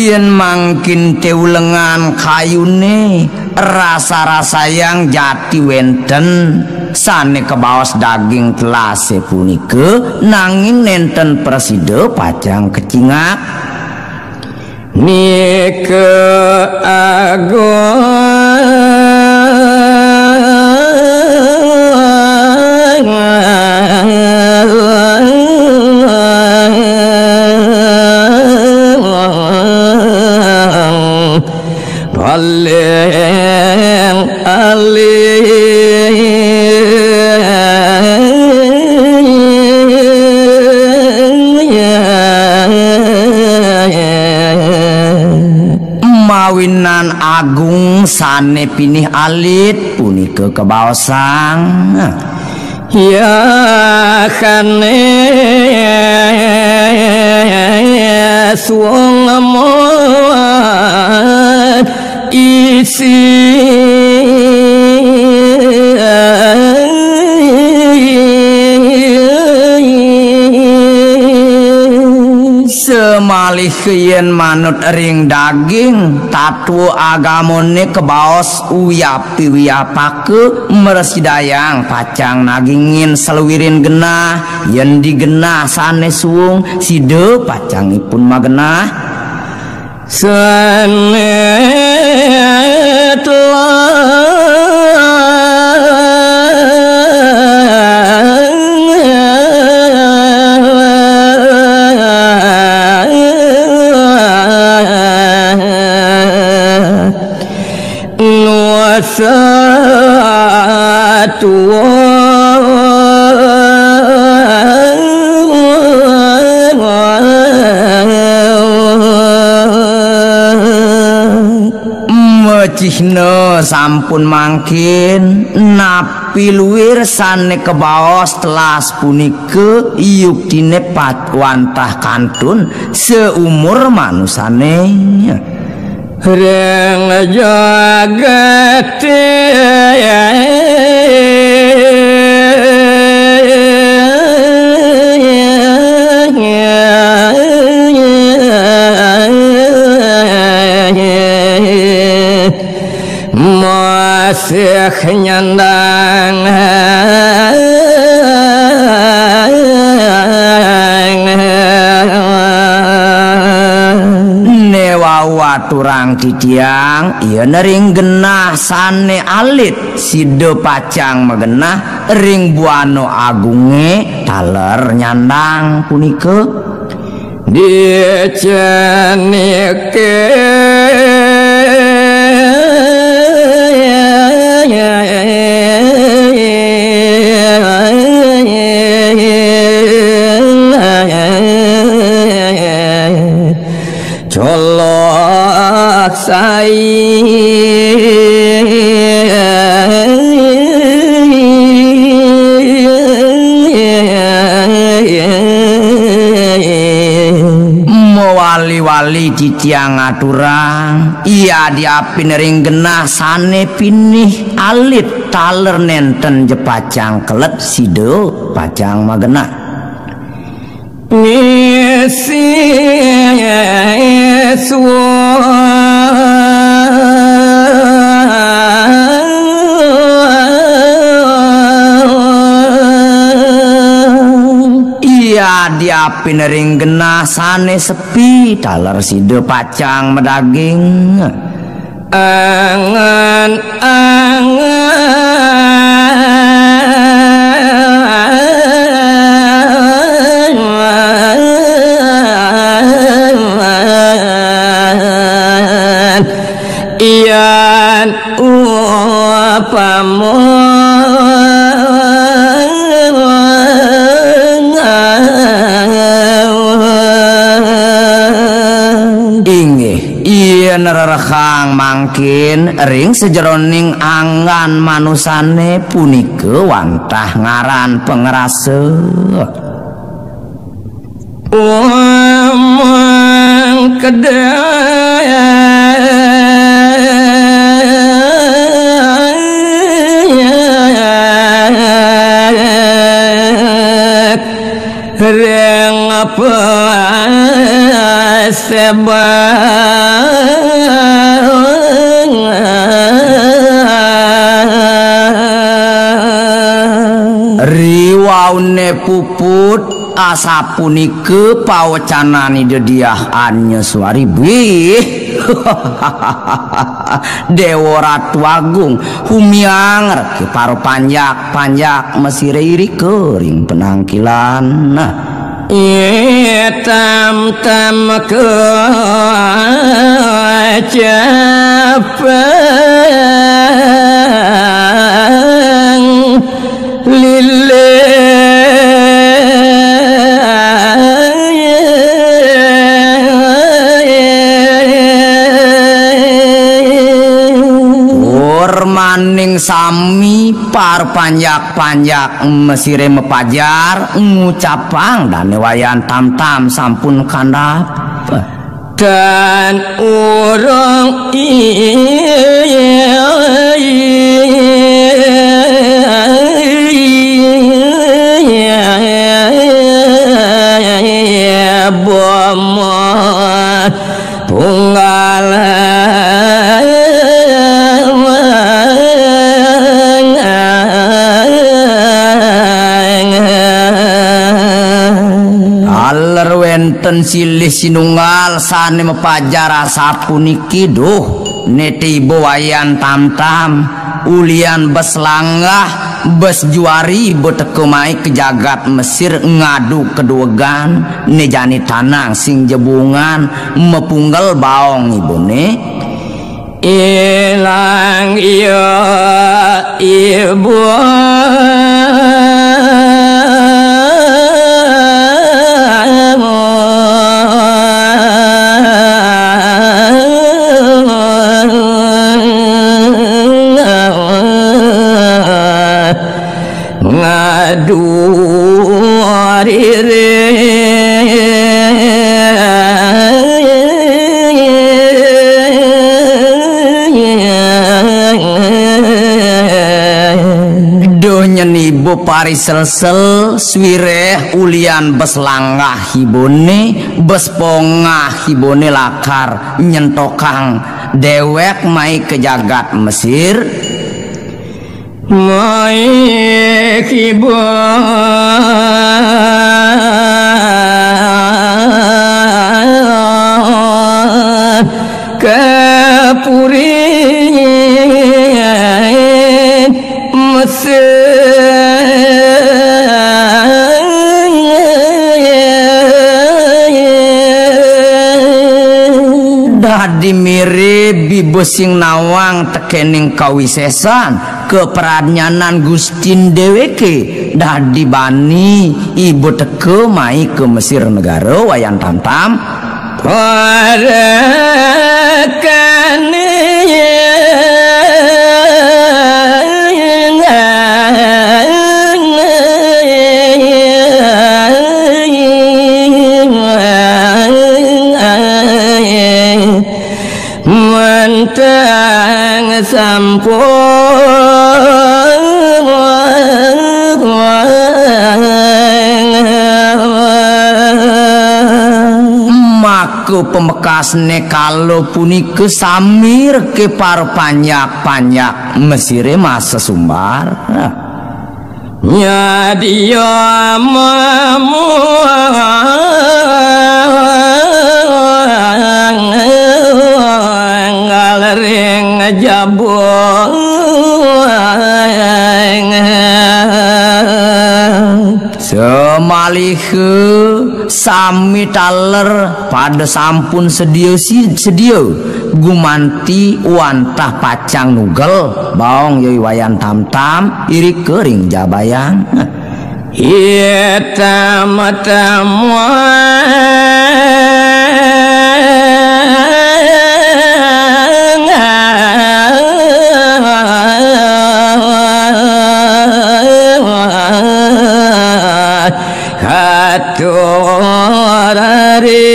Yén mangkin té ulengan kayuné, rasa-rasayang jati wénten sané kabaos daging telasé punika, nanging nénten prasida pacang kacingak. Nika agung. Paling alih. Mawinan agung sané pinih alit punika kabaosang. Yakane suwung isi. Semalih yen manut ring daging, tatwa agamane kabaos uyapi uyapaka, mrasidayang pacang nagingin saluirin genah, yen di genah sane suung, sida pacang ipun magenah. Sane telah nuasa tua. Mecihna sampun mangkin, napi luir sane kabaos telas punika yuktine pat wantah kantun seumur manusane. Ring jagate. Masih nyandang. Ne wau aturang titiang, yen ring genah sane alit, sida pacang magenah ring buana agunge taler nyandang punika. Dicenike. Colok sai. Mawali-wali titiang ngaturang, iya diapin ring genah sane pinih alit taler nenten je pacang kelet sida pacang magenah. Ngisi suang. Iya diapin ring genah sane sepi, taler sida pacang madaging. Angan-angan. Inggih, yen rerehang mangkin ring sajeroning anggan manusane punika wantah ngaran pangrasa. Om kedek ring pasebang. Riwaune puput, asapunika pawecanan Ida Diah Anyaswari. Wih. Dewa Ratu Agung, humiang reke para panjak-panjak mesire irika ring penangkilan. Itam-tam kecapang lile. Purmaning sami par panjak-panjak mesire mapajar ngucapang dane Wayan Tamtam sampun kandhap. Tan urung iya bomo tunggal. Taler wenten silih sinunggal sane mapajar asapuniki, duh, ne tiba Wayan Tamtam, ulian bes langgah, bes juari beteka mai ke jagat Mesir ngadu keduegan, ne jani tanang sing jebungan, mapunggal baong ibune. Ilang iya ibu. Ngadu riri. Duh, nyenibu pariselsel, swireh ulian bes langgah ibune, bes pongah ibune lakar nyentokang dewek mai ke jagat Mesir. Mai kiba ka puri Mesir. Dadi mirib iba sing nawang tekening kawisesan, kapradnyanan Gustin deweke, dadi bani iba teka mai ka Mesir negara Wayan Tamtam. Parekane Mantang sampun. Maka pamekasne kala punika sami reke para panjak-panjak Mesire masesumbar. Nyadia mamuang ring jabuang. Samaliha sami taler pada sampun sedia si-, sedia gumanti wantah pacang nugel baong ya I Wayan Tamtam irika ring jabayang. Hitam temuan katur ri.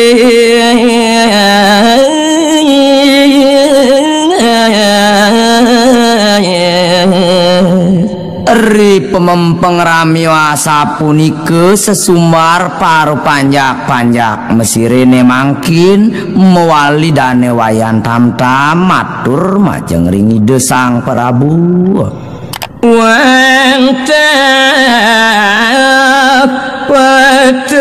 Ri pamempeng rami asapunika sesumbar para panjak-panjak masirine mangkin mawali Dane Wayan Tamtam matur majeng ring Ida Sang Prabu. Wantah patut.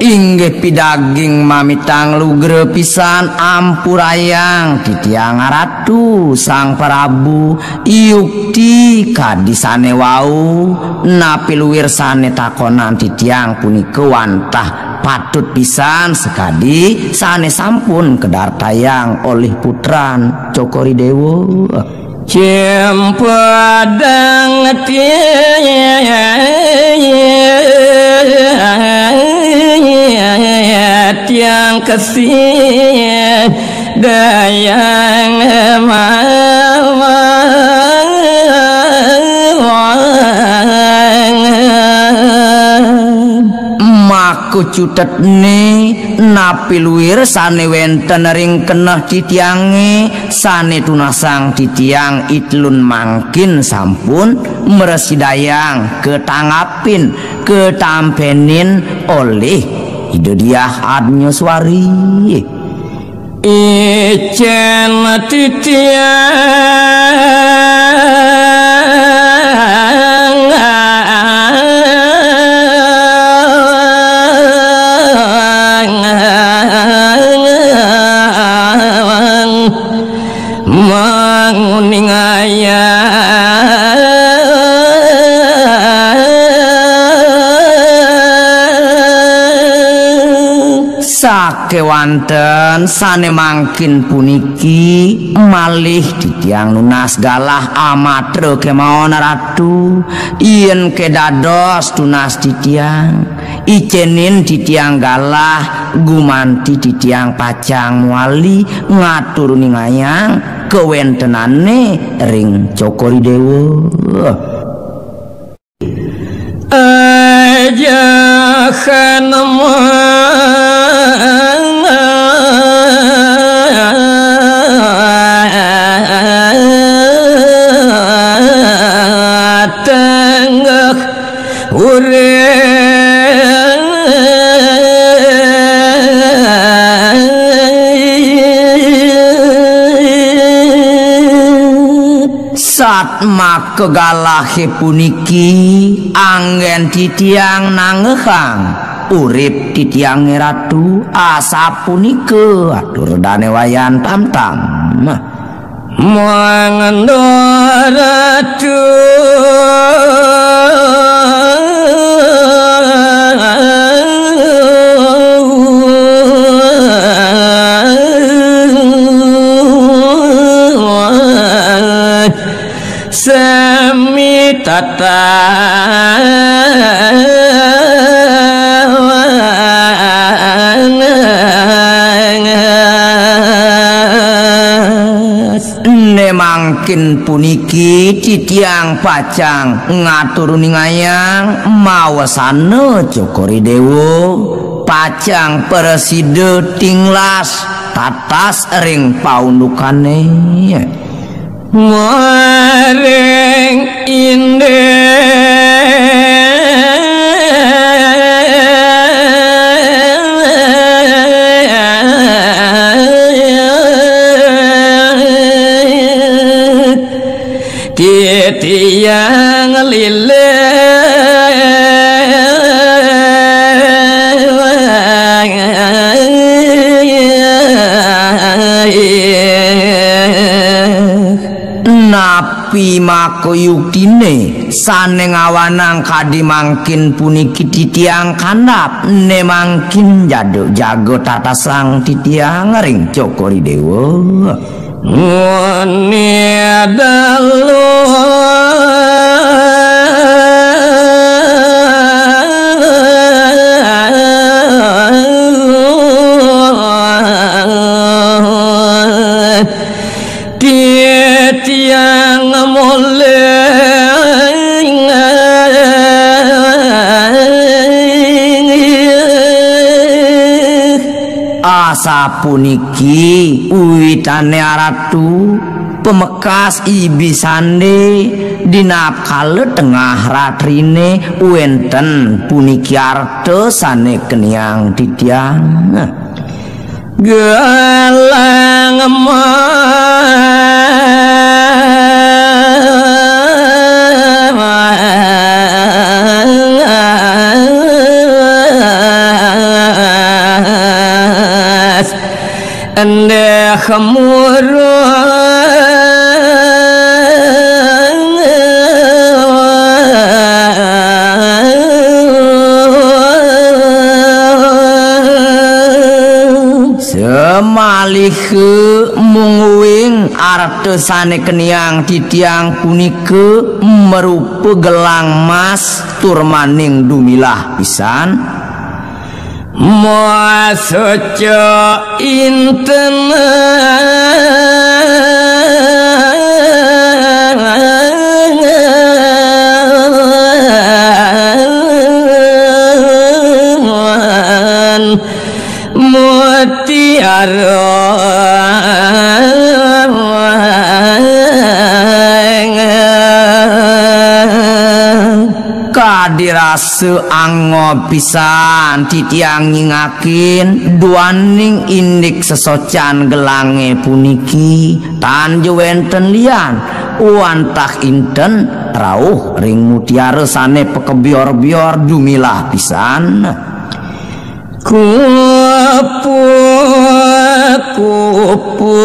Inggih pidaging mamitang lugra pisan, ampurayang titiang Ratu Sang Prabu, yukti kadi sane wau, napi luir sane takonan titiang punika wantah patut pisan sakadi sane sampun kadartayang olih putran Cokor I Dewa. Cempadang tiang kesih dayang mawang. Maka cutetne napi luir sane wenten ring keneh titiange sane tunasang titiang itlun mangkin sampun mrasidayang katanggapin, katampenin olih Ida Diah Adnyaswari. Icen titiang manguningayang. Sakewanten sane mangkin puniki malih titiang nunas galah amatra kemawon Ratu, yen kedados tunas titiang. Icenin titiang galah, gumanti titiang pacang mawali ngaturuningayang kawentenane ring Cokor I Dewa. Ajahan matanggah urip. Satmaka galahe puniki anggen titiang nanggehang urip titiange Ratu, asapunika atur Dane Wayan Tamtam. Mangandha Ratu. Sami tatawangas. Ne mangkin puniki titiang pacang ngaturuningayang mawasana Cokor I Dewa pacang prasida tinglas tatas ring paundukane. Maring indik titiang lilih. Napi maka yuktine sane ngawanang kadi mangkin puniki titiang kandhap, ne mangkin jadu jaga tatasang titiang ring Cokor I Dewa. Muni dalu titiang mulih. Asapuniki uwitane aratu, pamekas ibisande, dinapkala tengah ratrine wenten puniki arta sane keniang titiang. Galang emas endeh murung. Semaliha mungguing arta sane keniang titiang punika marupa gelang mas tur maning dumilah pisan. Masaca inten mutiara. Kadi rasa angob pisan titiang nyingakin duaning indik sesocan gelange puniki, tan ja wenten lian wantah inten rauh ring mutiara sane pakebior-bior dumilah pisan. Kupu, kupu.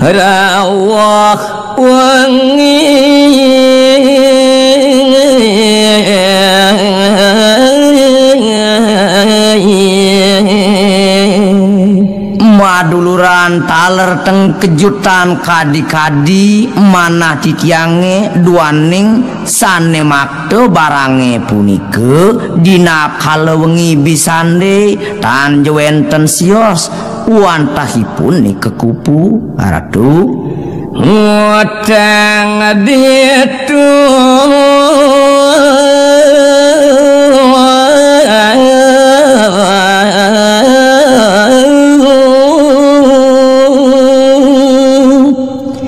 Rawuh wengi. Maduluran taler tengkejutan kadi-kadi manah titiange duaning sane makta barange punika, dina kala wengi bisande tan ja wenten sios wantahipun nika kupu, Ratu. Ngutang ditu.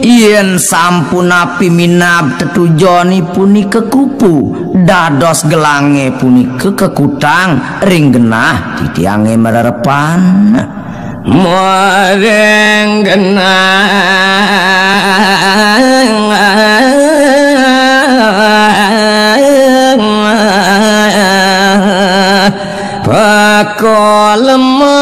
Yen sampun napi minab tetujonipun nika kupu, dados gelange punika kekutang ring genah titiange marerepan. Maring genah. Pakoleman.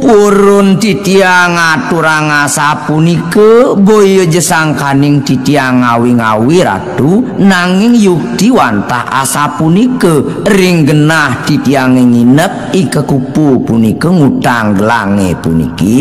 Purun titiang ngaturang asapunika, boya ja sangkaning titiang ngawi-ngawi, Ratu, nanging yukti wantah asapunika, ring genah titiange nginep ika kupu punika ngutang gelange puniki.